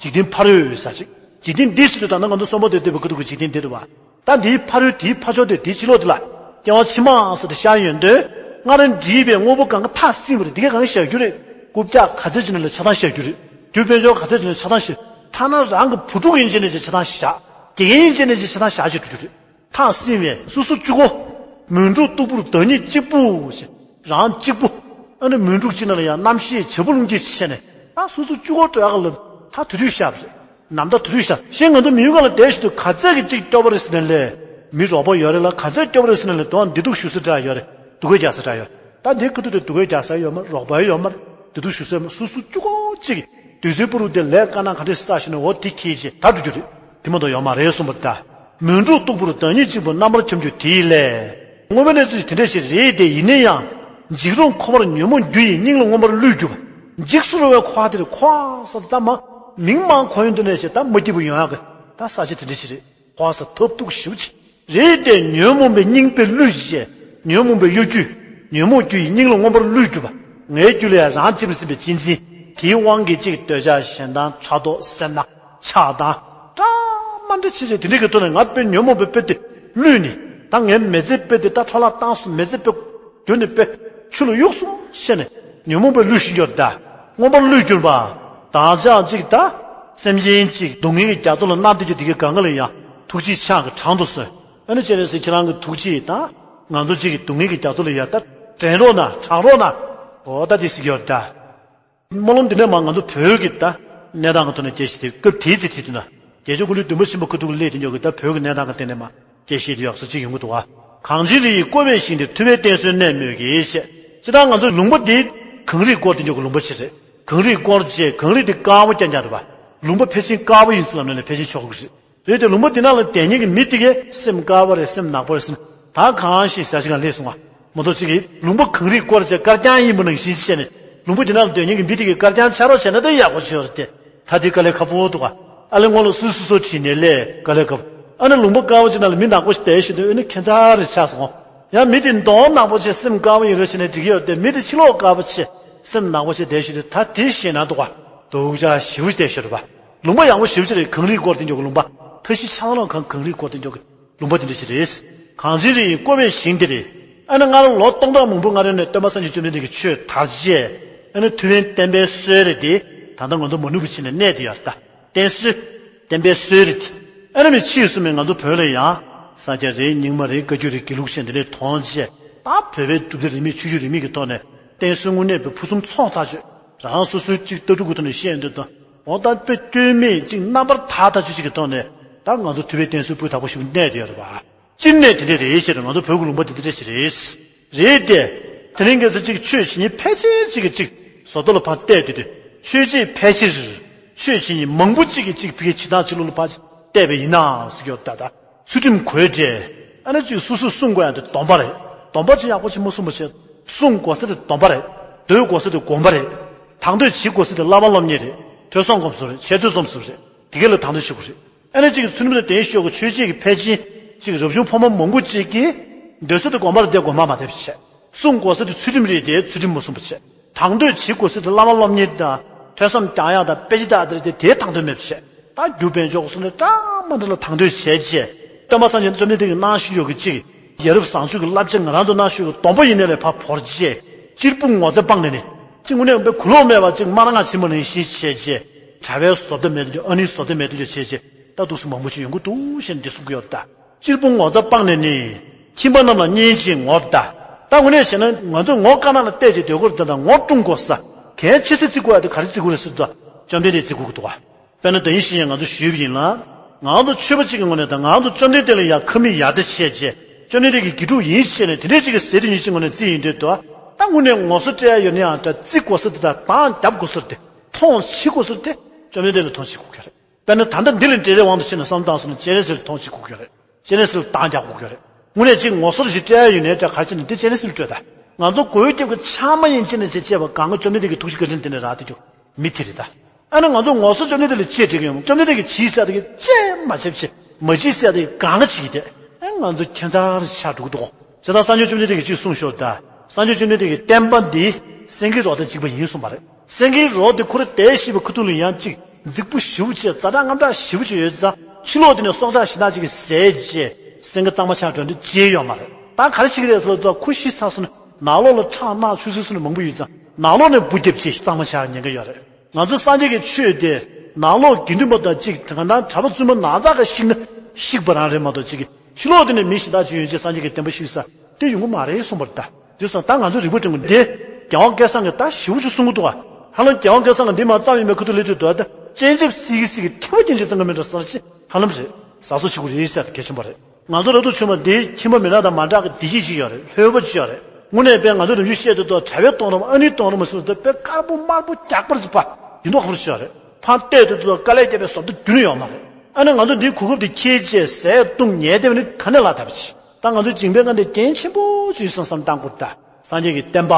འཇིག་རྟེན་ཕ་རོལ་ཟེར་ཅིག་འཇིག་རྟེན་འདི་ཟེར་དུས་ད་ནང་ང་ཚོ་གསོན་པོ་དེ་སྡོད་པའི་ཁ་ཐུག་གི་འཇིག་རྟེན་འདི་རེད་བ། ད་འདིའི་ཕ་རོལ་འདིའི་ཕ་ཕྱོགས་དེ་འདིའི་ཕྱི་ལོགས་དེ་ལ་སྐྱེ་བ་ཕྱི་མ་ཟེར་ཏེ་ཤར་ཡོང་དུས་སྔར་བྲིས་པའི་དངོས་པོ་གང་ག་མཐའ་ཟིན་པ་རེད། འདི་ག་གང་བཞག་རྒྱུ་རེད། རྐུབ་བཀྱག་ག་ཚད་ཅིག་ནས་ལ་ཆ་ཚང་བཞག་རྒྱུ་རེད། རྒྱུ་དཔལ་འབྱོར་ག་ཚད་ཅིག་ནས་ཆ་ཚང་བཞག་ཐ་ན་རང་གི་བུ་ཕྲུག་ཡིན་ཅེ་ནས་ཅིག་ཆ་ཚང་བཞག་དགེ་རྒན་ཡིན་ཅེ་ནས་ཅིག་ཆ་ཚང་བཞག་ཅིག་འགྲོ་རྒྱུ་རེད། མཐའ་ཟིན་པའི་སོ་སོ་གཅིག་པོ། མུན་འཁྲུག་སྟུག་པོར་བདག་ཉིད་གཅིག་པུ་ཞེས་རང་གཅིག་པུ། ཨ་ནི་མུན་འཁྲུག་ཅིག་ནང་ལ་ཡང་རྣམ་ཤེས་བྱེད་པོ་རླུང་གིས་ཆེ་ནས་ད་སོ་སོ་གཅིག་པོ་འགྲོ་ཡག་ལ་ད་དུས་དུས་ཤར་བ་རེད། ནམ་ཟླ་དུས་དུས་ཤར་ཞེས་ང་ཚོ་མི་ཡུལ་གང་ལ་བསྡད་བཞིན་དུ་ག་ཚད་ཀྱི་གཅིག་སྐྱོ་པོ་རེད་ཟེར་ནས་ལས། མི་རོགས་པ་ཡོད་རེད་ལ་ག་ཚད་སྐྱོ་པོ་རེད་ཟེར་ནས་ལས་དོན་བདེ་སྡུག་ཞུ་ས་འདྲ་ཡོད་རེད། སྡུག་སྐད་རྒྱག་ས་འདྲ་ཡོད། ད་འདི་ཁ་ཐུག་དེ་སྡུག་སྐད་རྒྱག་ས་ཡོད་མ་རེད། རོགས་པ་ཡོད་མ་རེད། བདེ་སྡུག་ཞུ་ས་ཡོད་མ་རེད། སོ་སོ་གཅིག་པོ་གཅིག་དུས་ཚོད་སྤུ་རུ་དེ་ལས་དཀའ་ན་ག་འདྲས་བསགས་ཤིང་ནས་འོ་དེ་ཁྱེད་ཀྱིས་ད་འགྲོ་རྒྱུ་རེད། དེ་མ་གཏོགས་ཡོད་མ་རེད་གསུངས་པ་རེད་ད། མུན་འཁྲུག་སྟུག་པོར་བདག་ཉིད་གཅིག་པུ་རྣམ་པར་འཁྱམས་རྒྱུ་དེ་ཡི་ལས། དངོས་པོའི་གནས་ཚུལ་དེ་འདྲ་ཞིག་རེད་དེ་ཡིན་ན་ཡང་། འཇིགས་རུང་ཁོ་པར་ཉོན་མོངས་རྒྱུ་ཡིས་སྙིང་ལ་མངོན་པར་བསླུས་གྱུར་པ། འཇིགས་སུ་རུང་བའི་ཁོ་པ་དེར་ཁོ་པ་ཟེར་ད་མ། མིང་མང་ཁོ་ཡོང་དུས་ནས་ཞེ་ད་མ་སྐྱིད་པོ་ཡོང་ཡག་གི་ད་ས་ཆ་དེ་འདྲ་ཞིག་རེད། ཁོ་པ་ཟེར་ཐབས་སྡུག་ཞེ་པོ་ཅིག་རེད་དེ་ཉོན་མོངས་པའི་སྙིང་པས་བསླུས་ཞེས། ཉོན་མོངས་པའི་གཡོ་སྒྱུས། ཉོན་མོངས་རྒྱུ་ཡིས་སྙིང་ལ་མངོན་པར་བསླུས་གྱུར་པ། ངའི་རྒྱུད་ལ་ཡང་རང་གཅེས་པར་ཟིན་པའི་གཅེས་འཛིན། དེའི་དབང་གིས་གཅིག་འདོད་ཆགས་ཞེ་སྡང་ཕྲག་དོག་སེར་སྣ་ཆགས་སྡང་། འདྲ་མ་འདྲ་ཆེ་ཆེ་དེ་འདྲ་གི་ཐོག་ནས་ང་དཔེ་ཉོན་མོངས་པའི་དཔེ་དེ་བསླུས་ནས་ད་ངའི་མི་ཚེ་དཔེ་དེ་ད་འཕྲོ་བརླག་བཏང་སོང་། མི་ཚེ་དཔེ་གྱུར་ནས་དཔེ་ཆུ་ལ་གཡུགས་སོང་ཤེས་ནས་ཉོན་མོངས་པས་བསླུས་ཤིང་གྱུར་ད་མངོན་པར་བསླུས་གྱུར་པ། བདག་ཅག་གཅིག་ད་སེམས་ཅན་གཅིག་སྡུག་བསྔལ་གྱི་རྒྱ་མཚོ་ལ་མནར་བསྡད་རྒྱུ་དེ་གའི་སྒང་ག་ལ་ཡང་ཐུགས་རྗེའི་ཆང་གིས་དྲངས་དུ་གསོལ། ཨ་ནི་སྤྱན་རས་གཟིགས་ཁྱེད་རང་གི་ཐུགས་རྗེས་ད་ང་ཚོ་གཅིག་གི་སྡུག་བསྔལ་གྱི་རྒྱ་མཚོ་ལ་ཡང་ད་དྲན་རོགས་གནང་དྲངས་རོགས་གནང་། འོ་ད་དེ་ཟེར་གྱི་ཡོད་ད། སྨོན་ལམ་འདི་ནས་མ་ང་ཚོ་བོད་ཀྱི་ད་གནས་སྟངས་ཀྱི་ཐོག་ནས་སྐྱེ་ཤི་དེ་སྐབས་དེའི་ཚེ་དེ་དུས་ན་རྒྱལ་མཆོག་སྐུ་ཕྲེང་བདུན་པ་ཆེན་པོ་ཁ་ཐུག་ལ་སླེབས་དེ་ཉོ་གི་ད་བོད་ཀྱི་གནས་སྟངས་ཀྱི་སྟེང་ནས་མ་སྐྱེ་ཤི་དེ་ཡག་སོ་གཅིག་ཡོང་གི་འདུག་བ། གངས་ཅན་རི་ཡིས་བསྐོར་བའི་ཞིང་དེར། ཐུབ་པའི་བསྟན་སྲོལ་གནས་མོད་ཀྱི་ཞེས། སྤྱིར་བཏང་ང་ཚོ་ལུང་པ་འདི་གངས་རིས་བསྐོར་དེ་འཇོག་གི་ལུང་པ་ཞིག་རེད། གངས་རིས་བསྐོར་ཅེས་གངས་རི་འདི་དཀར་པོ་རྐྱང་རྐྱང་རེད་པ། ལུང་པ་ཕལ་ཆེར་དཀར་པོ་ཡིན་ཟེར་ལབ་ན་ནི་ཕལ་ཆེར་ཆོག་གི་རེད། རེད་དེ་ལུང་པ་འདི་ནང་ལ་བསྡད་མཁན་གྱི་མི་དེ་གས་སེམས་དཀར་པོ་རེད། སེམས་ནག་པོ་རེད། སེམས་ད་གང་ཞིག་ཟ་ཞིག་གང་ལས་སོང་བ། མ་གཏོགས་གཅིག་གིས་ལུང་པ་གངས་རིས་བསྐོར་བྱས་དཀར་རྐྱང་ཡིན་པ་ནང་བཞིན་བྱས་ནས་ལུང་པ་འདི་ནང་ལ་སྡོད་མཁན་གྱི་མི་དེ་གས་དཀར་རྐྱང་ཆགས་རོགས་བྱས་ན་ད་ཡག་པོ་ཅིག་ཡོད་རེད་དེ། ད་དེ་དཀའ་ལས་ཁག་པོ་འདུག་ག་ཨ་ལས་སྔོན་ལ་སུ་སུ་སོ་བྲིས་ནས་ལས་དཀའ་ལས་ཁག་པོ། ཨ་ནི་ལུང་པ་དཀར་པོ་ཅིག་ནང་ལ་མི་ནག་པོ་ཞིག་བསྡད་བཞིན་དུ་ཨ་ནི་ཁྱད་མཚར་རེ་ཆགས་སོང་། ཡང་མི་དེ་གདོང་ནག་པོ་བྱས་སེམས་དཀར་པོ་ཡིན་རོགས་བྱས་ནས་འགྲིག་གི་ཡོད་རེད་དེ། མི་དེ་ཕྱི་ལོགས་དཀར་པོ་བྱས་སེམས་ནག་པོ་བྱས་བསྡད་བཞིན་དུ་ད་དེ་ཤེས་ན་འདུག་ག་སྡུག་ཅག་ཞེ་པོ་ཞིག་བསྡད་བཞིན་རེད་པ། ལུང་པ་ཡག་པོ་ཞེ་པོ་ཅིག་རེད། གངས་རིས་བསྐོར་དེ་འཇོག་གི་ལུང་པ། མཐའ་བཞི་ཆགས་ལོང་གང་གངས་རིས་བསྐོར་དེ་འཇོག་གི་ལུང་པ་དེ་འདྲ་ཞིག་རེད། གངས་ཅན་རི་ཡིས་བསྐོར་བའི་ཞིང་དེར། ཨ་ནི་སྔར་ལོ་སྟོང་ཕྲག་མང་པོའི་སྔ་རོལ་ནས་སྟོན་པ་སངས་རྒྱས་བཅོམ་ལྡན་འདས་ཀྱིས་ཆོས་དར་རྗེས། ཨ་ནི་ཐུབ་པའི་བསྟན་པའི་སྲོལ་རེད་དེ། ད་ལྟ་ང་ཚོ་མ་ནུབ་པ་བྱས་ནས་གནས་བསྡད་ཡོད་རེད་ད། བསྟན་སྲོལ། བསྟན་པའི་སྲོལ་རེད་དེ། ཨ་ནི་མི་ཕྱིས་སུ་མི་ང་ཚོ་བོད་ལ་ཡང་། ས་སྐྱ་རེད། རྙིང་མ་རེད། བཀའ་བརྒྱུད་རེད། དགེ་ལུགས་བྱས་འདི་འདྲའི་མཐོང་རྗེས། ད་བོད་པའི་གྲུབ་མཐའ་རིས་མེད་ཆོས་བརྒྱུད་རིས་མེད་ཀྱི་ཐོག་ནས་བསྟན་སྲོལ་དངོས་གནས་པའི་ཕུན་སུམ་ཚོགས་ཐག་ཆོད། རང་སོ་སོའི་གཅིག་ལྟ་གྲུབ་ཀྱི་ཐོག་ནས་བཤད་འདོད་དང་། འོ་ད་དཔེ་སྐྱོན་མེད་ཅིག་རྣམ་པར་དག་ཐག་ཆོད་ཅིག་གི་ཐོག་ནས་ད་ང་ཚོ་ཐུབ་པའི་བསྟན་སྲོལ་སྤུས་དག་པོ་ཞིག་གནས་བསྡད་ཡོད་རེད་པ། སྤྱིར་གནས་དེ་འདྲ་རེད་ཟེར། ང་ཚོ་བོད་ཀྱི་ལུང་པ་འདི་འདི་འདྲ་ཞིག་རེད། རེད་དེ། དེ་རིང་ཁ་སང་གཅིག་ཆོས་བྱེད་མཁན་ཕལ་ཆེར་ཅིག་གིས་གཅིག་བཟོ་ལྟ་ལ་ཕར་བལྟས་དུས་དུས། ཆོས་བྱེད་ཕལ་ཆེར། ཆོས་བྱེད་མཁན་མང་པོ་ཅིག་གིས་གཅིག་ཕ་གིའི་བྱེད་སྟངས་ཕྱི་ལོགས་ལ་ཕར་བལྟས་པ་ཡིན་ནའང་ཟེར་གྱི་ཡོད་ད་ད། ཚུལ་ཁྲིམས་གོས་འདྲེས། ཨ་ནི་གཅིག་སོ་སོས་སྲུང་དགོས་ཡ་དེ་སྡོམ་པ་རེད། སྡོམ་པ་ཅིག་ཡག་པོ་ཅིག་མ་སྲུང་བ་བྱས། སྲུང་དགོས་ས་དེ་སྡོམ་པ་རེད། སྡོད་དགོས་ས་དེ་དགོན་པ་རེད། དང་དོད་བྱེད་དགོས་ས་དེ་བླ་མ་སློབ་གཉེར་རེད། ཐོས་བསམ་སྒོམ་གསུམ་རེད། འཆད་རྩོད་རྩོམ་གསུམ་རེད། དེ་ག་ལ་དང་དོད་བྱེད་དགོས་རེད། ཨ་ནི་གཅིག་ཚུལ་ཁྲིམས་དང་ལྡན་ཤོས་ཀྱི་ཆོས་བྱེད་ཀྱི་ཕལ་ཆེར་གཅིག་རབ་བྱུང་ཕོ་མོ་མང་པོ་གཅིག་གིས་སྡོད་ས་དེ་དགོན་པ་རེད་དེ་དགོན་པ་མ་བསྡད་པ་བྱས། སྲུང་དགོས་ས་དེ་ཚུལ་ཁྲིམས་རེད་དེ་ཚུལ་ཁྲིམས་མ་སྲུང་བ་བྱས། དང་དོད་བྱེད་དགོས་ས་དེ་བླ་མ་སློབ་གཉེར་དང་ཐོས་བསམ་སྦྱང་ཡག་དང་དཔེ་ཆ་དག་དེ་རེད་དེ་དེ་དང་དོད་མེད་པ་བྱས། ད་རྒྱུ་དཔལ་འབྱོར་གྱི་སོང་ནས་འདྲ་མ་འདྲ་ལ་དང་དོད་བྱས་རྗེས། སྟོན་པ་སངས་རྒྱས་བཅོམ་ལྡན་འདས་ཀྱིས་གནང་བཞིན་ཡོད་ཀྱི་གཅིག་ཡ་རབས་བཟང་སྤྱོད་ཀྱི་བསླབ་བྱ་ང་རང་ཚོ་གནང་བཞིན་ཡོད་ཀྱི་སྡོམ་པ་ཡིན་ནའི་ལས་ཕར་བོར་རྗེས། གཅེར་བུ་ངོ་ཚ་སྤངས་ནས་ནི། གཅིག་དངོས་གནས་པའི་གུ་ལོག་མེད་པ་གཅིག་དམར་ང་བྱེད་མ་ནང་བཞིན་བྱས་རྗེས། གྲྭ་པའི་བཟོ་ལྟ་མེད་དུ་འཇོག་ཨ་ནེའི་བཟོ་ལྟ་མེད་དུ་འཇོག་བྱས་རྗེས། ད་འདུག་སེ་མང་པོ་ཞིག་ཡོང་གི་འདུག་ཞེས་འདི་གསུང་གི་ཡོད་ད། གཅེར་བུ་ངོ་ཚ་སྤངས་ནས་ནི། ཁྱིམ་པ་རྣམས་ལ་བསྙེན་ཅིང་ངོ་བརྡ། ད་དངོས་གནས་བྱས་ན་ང་ཚོས་ངོ་དཀར་ནག་ལ་བལྟས་བྱས་སྡོད་དགོས་རེད་ད། ངོ་སྲུང་དགོས་ས། གལ་ཆེ་ས་བརྩི་དགོས་ཡ་དེ་ག་རེ་བརྩི་དགོས་རེད་ཟེར་དུས། བཅོམ་ལྡན་འདས་བརྩི་དགོས་ཀྱི་འདུག་ག་དཔེར་ན་ད་ཡིན་ཞིང་ཡང་ང་ཚོ་ཞུས་པ་ཡིན་ལ། ང་ཚོ་ཆོས་པ་གཅིག་གི་ངོས་ནས་དང་ང་ཚོ་བཅོམ་ལྡན་འདས་ལ་ཡང་ཁ་མིག་ཡར་ལྟ་བྱས་རྗེས། བཅོམ་ལྡན་འདས་ཀྱི་དགེ་ཕྲུག་ཡིན་ཞེས་ནས་དེ་འདྲའི་གཅིག་གི་ཟས་དེ་ཉིད་ཀྱི་ངོས་ནས་བརྩི་ཡིན་དུས་དུ། ད་དངོས་གནས་ངོ་སོ་སྤྲད་ཡ་ཡོད་ན་ཡང་ད་བརྩི་དགོས་ས་དེ་དང་སྡང་རྒྱབ་དགོས་ས་དེ། མཐོང་ཆེ་དགོས་ས་དེ་བཅོམ་ལྡན་འདས་ལ་མཐོང་ཆེ་དགོས་ཀྱི་རེད། དཔེར་ན་ད་ལྟ་འདི་ལ་འབྲས་རའི་དབང་དུ་བྱས་ནས་བསམ་བཏང་སོང་ན་སྤྱན་རས་གཟིགས་ལ་མཐོང་ཆེ་དགོས་ཀྱི་རེད། སྤྱན་རས་གཟིགས་ལ་སྡང་རྒྱག་དགོས་ཀྱི་རེད། དངོས་གནས་གཅིག་ངོ་སོར་ཞིག་སྤྲད་ཡ་ཡོད་ནའི་ད་ག་རེ་བྱས་ན་འདི་སྤྱན་རས་གཟིགས་ལ་སྤྲོད་ད། ང་ཚོ་གོས་རྒྱབ་ཀྱི་ཆག་མ་ཡིན་ཅེས་ནས་བྱས་བྱས་པ་གང་ག་བཅོམ་ལྡན་འདས་ཀྱི་ཐུགས་རྗེ་བཀའ་དྲིན་དེ་ནས་རག་དེ་རྒྱུ་མི་དེ་རེད་ད། ཨ་ནི་ང་ཚོ་ངོ་སོ་བཅོམ་ལྡན་འདས་ལ་ཅེས་དྲིས་ཀྱི་ཡོང་། བཅོམ་ལྡན་འདས་ཀྱིས་བྱིས་ཟེར་དེ་གི་ཅེས་མ་བྱེད་བྱེད། མ་བྱིས་ཟེར་དེ་གི་གང་ག་བྱེད་ཀྱི་དེ། ཨ་ང་ཚོ་ཁྱད་མཚར་ཆགས་འགྲོ་གི་འདུག་གོ། བྱས་ཙང་སངས་རྒྱས་བཅོམ་ལྡན་འདས་ཀྱིས་ཅིག་གསུངས་ཤོར་ད། སངས་རྒྱས་བཅོམ་ལྡན་འདས་ཀྱི་བསྟན་པ་འདི་སེང་གེའི་རོ་དང་གཅིག་པ་ཡིན་གསུངས་པ་རེད། སེང་གེའི་རོ་དེ་ཁོ་རང་བསྡད་ཤེས་པའི་ཁ་ཐུག་ལ་ཡང་གཅིག་རྫིག་པོ་ཞེ་པོ་བྱས། ཛ་དྲག་རྔམ་དྲག་ཞེ་པོ་ཅིག་ཡོད་ཙང་ཕྱི་ལོགས་དེ་ནས་སྲོག་ཆགས་གཞན་དག་ཅིག་གིས་བཟས་རྗེས་སེང་གེ་གཙང་མ་ཆགས་འགྲོ་འདི་བརྗེད་ཡོད་མ་རེད། ད་ག་རེ་བྱེད་ཀྱི་རེད་ཟེར་ལབ་དུས་ཁོ་ཤི་ཚར་སོང་ན་ནང་ལོགས་ལ་ཁྲག་རྣག་ཆུ་སེར་སོགས་ནི་མང་པོ་ཡོད་ཙང་ནང་ལོགས་ནས་འབུ་རྒྱབ་བྱས་གཙང་མ་ཆགས་ཉེན་ཁ་ཡོད་རེད། ང་ཚོ་སངས་རྒྱས་ཀྱི་ཆོས་དེ་ནང་ལོགས་དགེ་འདུན་པ་དང་གཅིག་དེ་ག་ནང་གྲྭ་པ་བཙུན་མ་ནང་ཚགས་ཀ་བཤིག་ན་བཤིག་པ་རང་རེད་མ་གཏོགས་གཅིག་གི་ཕྱི་ལོགས་དེ་ནས་མི་གཞན་དག་ཅིག་ཡོང་རྗེས་སངས་རྒྱས་ཀྱི་བསྟན་པ་བཤིག་ས་དེ་ཡོང་གི་མ་རེད་གསུངས་པ་རེད་ད། དེ་སོང་ད་ང་ཚོ་རིག་པ་སྒྲོན་གྱི་འདི་རྒྱལ་དབང་སྐལ་བཟང་གིས་ད་ཞེ་པོ་ཅིག་གསུང་གི་འདུག་ག་ཧ་ལམ་རྒྱལ་དབང་སྐལ་བཟང་གིས་འདི་མ་བརྩམས་ཡིན་པའི་ཁ་ཐུག་ལ་དུས་དོ་ད་སྤྱན་ཆབ་སིལ་གྱིས་སིལ་གྱིས་ཐིམ་པ་ཅན་ཅིག་བརྩམས་གི་མིན་འགྲོ་ས་ཅིག་ཧ་ལམ་རེད། ཟ་སོ་བྱེད་དགོས་རེད་ཟེར་གལ་ཆེན་པོ་རེད། ང་ཚོ་རབ་ཏུ་བྱུང་བ་འདི་ཁྱིམ་པ་མི་ནག་དང་མ་འདྲ་གི་བདེ་སྐྱིད་ཅིག་ཡོད་རེད། ལྷོད་པ་ཅིག་ཡོད་རེད། དངོས་གནས་དཔེ་ང་ཚོ་རིམ་བཞིན་བཤད་དུས་ཐོག་གྲྭ་པའི་གཏོང་རིམ་ཨ་ནེའི་གཏོང་རིམ་ཟེར་དུས་དཔེ་དཀར་པོ་དམར་པོ་རྒྱགས་པ་རེད་པ། ཡིན་མདོག་ཁ་པོ་ཅིག་ཡོད་རེད། ཕར་བལྟས་དུས་ཐོག་དཀའ་ལས་བརྒྱབ་པའི་བཟོ་ལྟ་རྒྱུན་ཡོད་མ་རེད། ཨ་ནི་ང་ཚོ་འདིའི་གོ་སྐབས་འདི་འཁྱེར་བྱས་ཟས་བཏུང་ཉལ་བསྡད་པ་ནི་ག་ནས་ལ་ཐར་པ་ཅིག་ད་ང་ཚོའི་འཇིག་པའི་ཁམས་འདི་རྐྱེན་ཆེན་པོ་ཅིག་བསམ་བསམ་བཏང་དགོས་ད། སངས་རྒྱས་ཀྱི་བསྟན་པ་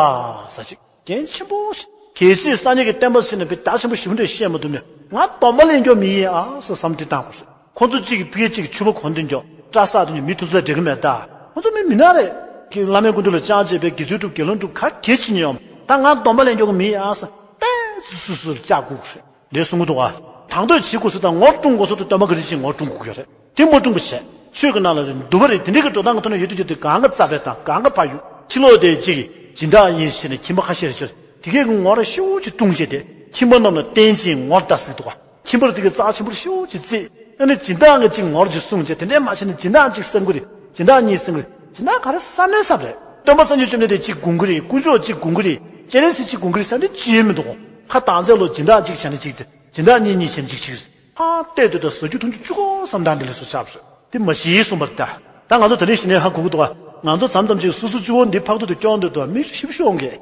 ཟེར་ཅིག་རྐྱེན་ཆེན་པོ་ཞིག་གལ་སྲིད་སངས་རྒྱས་ཀྱི་བསྟན་པ་ཟེར་ནས་དཔེ་རྒྱ་ཆེན་པོ་ཞེ་པོ་འདྲ་བཤད་མ་ཐུབ་ནས་ང་སྡོམ་པ་ལེན་རྒྱུ་མི་ཡིན་ཨ་ཟེར་བསམ་འདི་བཏང་དགོས་རེད། ཁོ་ཚོ་གཅིག་གིས་ཕ་གི་གཅིག་ཕྱུ་པ་གོན་དུ་འཇོག་སྐྲ་བསགས་དུ་འཇོག་མི་དེ་ཚོ་དང་འགྲིག་གི་མེད་ད། ཁོ་ཚོ་མི་མི་ནག་རེད། ཁྱེད་བླ་མའི་སྐུ་མདུན་ལ་ཅང་བྱས་པའི་དགེ་ཚུལ་སྒྲུབ་དགེ་སློང་སྒྲུབ་ག་གེ་ཕྱིན་ཡོང་ད་ང་སྡོམ་པ་ལེན་རྒྱུ་མི་ཡིན་ཨ་ཟེར་དཔེ་སུ་སུ་སུ་བཅག་དགོས་རེད། འདི་གསུང་གི་འདུག་ག་དང་དོད་བྱེད་དགོས་ས་དང་ངོ་སྲུང་དགོས་ས་དང་སྟོན་པ་ག་རེ་བྱས་ངོ་སྲུང་དགོས་ཀྱི་རེད། དེ་མ་སྲུང་པ་བྱས་ཆོས་ཀྱི་ནང་ལ་རེད་འདུལ་བ་རེད་དེ་འདྲའི་གི་འགྲོ་སྟངས་ཀྱི་ཐོག་ནས་ཡོད་དུས་ཀྱི་དེ་གང་ག་རྩ་བྲལ་དང་གང་ག་ཕ་ཡུལ་ཕྱི་ལོགས་དེ་གཅིག་སྦྱིན་བདག་ཡིན་ཞེས་ནས་ཁྱིམ་པ་ཁ་ཤས་རེ་ཆོད་དེ་གས་ཀྱི་ངོ་ར་ཤུགས་ཀྱིས་སྲུང་བྱས་ཏེ་ཁྱིམ་པ་རྣམས་ལ་བསྟན་ཅིང་ངོ་བརྡ་ཟེར་འདུག་ག་ཁྱིམ་པར་དེ་གི་རྩ་ཆེན་པོར་ཤོག་ཅིག་བརྩིས། ཨ་ནི་སྦྱིན་བདག་གི་གཅིག་ངོར་གཅིག་གསུངས་བྱས་དེ་འདྲས་མ་བྱས་ན་སྦྱིན་བདག་གཅིག་བསམ་གི་རེད། སྦྱིན་བདག་གཉིས་བསམ་གི་རེད། སྦྱིན་བདག་ག་རེ་བསམ་ནས་བསམ་རེད། སྟོན་པ་སངས་རྒྱས་བཅོམ་ལྡན་འདས་གཅིག་དགོངས་ཀྱི་རེད། དཀོན་མཆོག་གཅིག་དགོངས་ཀྱི་རེད། སྤྱན་རས་གཟིགས་གཅིག་དགོངས་ཀྱི་རེད་བསམ་ནས་ཅི་ཡང་མི་འདུག་གོ་ཁ་དང་ཚད་ལོ་སྦྱིན་བདག་གཅིག་བྱས་ན་གཅིག་བྱས། སྦྱིན་བདག་གཉིས་གཉིས་བྱས་ན་གཅིག་གཅིག་རེད། ཧ་བལྟས་དུས་ད་ཟ་རྒྱུ་འཐུང་རྒྱུ་གཅིག་གོ་བསམ་སྟངས་འདི་ལས་སུ་ཆགས་པ་རེད། དེ་མ་གཞི་གསུངས་པ་རེད་ད། ད་ང་ཚོ་ད་ནི་གཞི་ནས་ཧ་གོ་གི་འདུག་ག་ང་ཚོ་མཚམས་མཚམས་ཅིག་སོ་སོ་གཅིག་པོ་འདི་ཕག་ཏུ་དུ་སྐྱོང་འདོད་དུ་མི་ཞིབ་ཤོང་གི།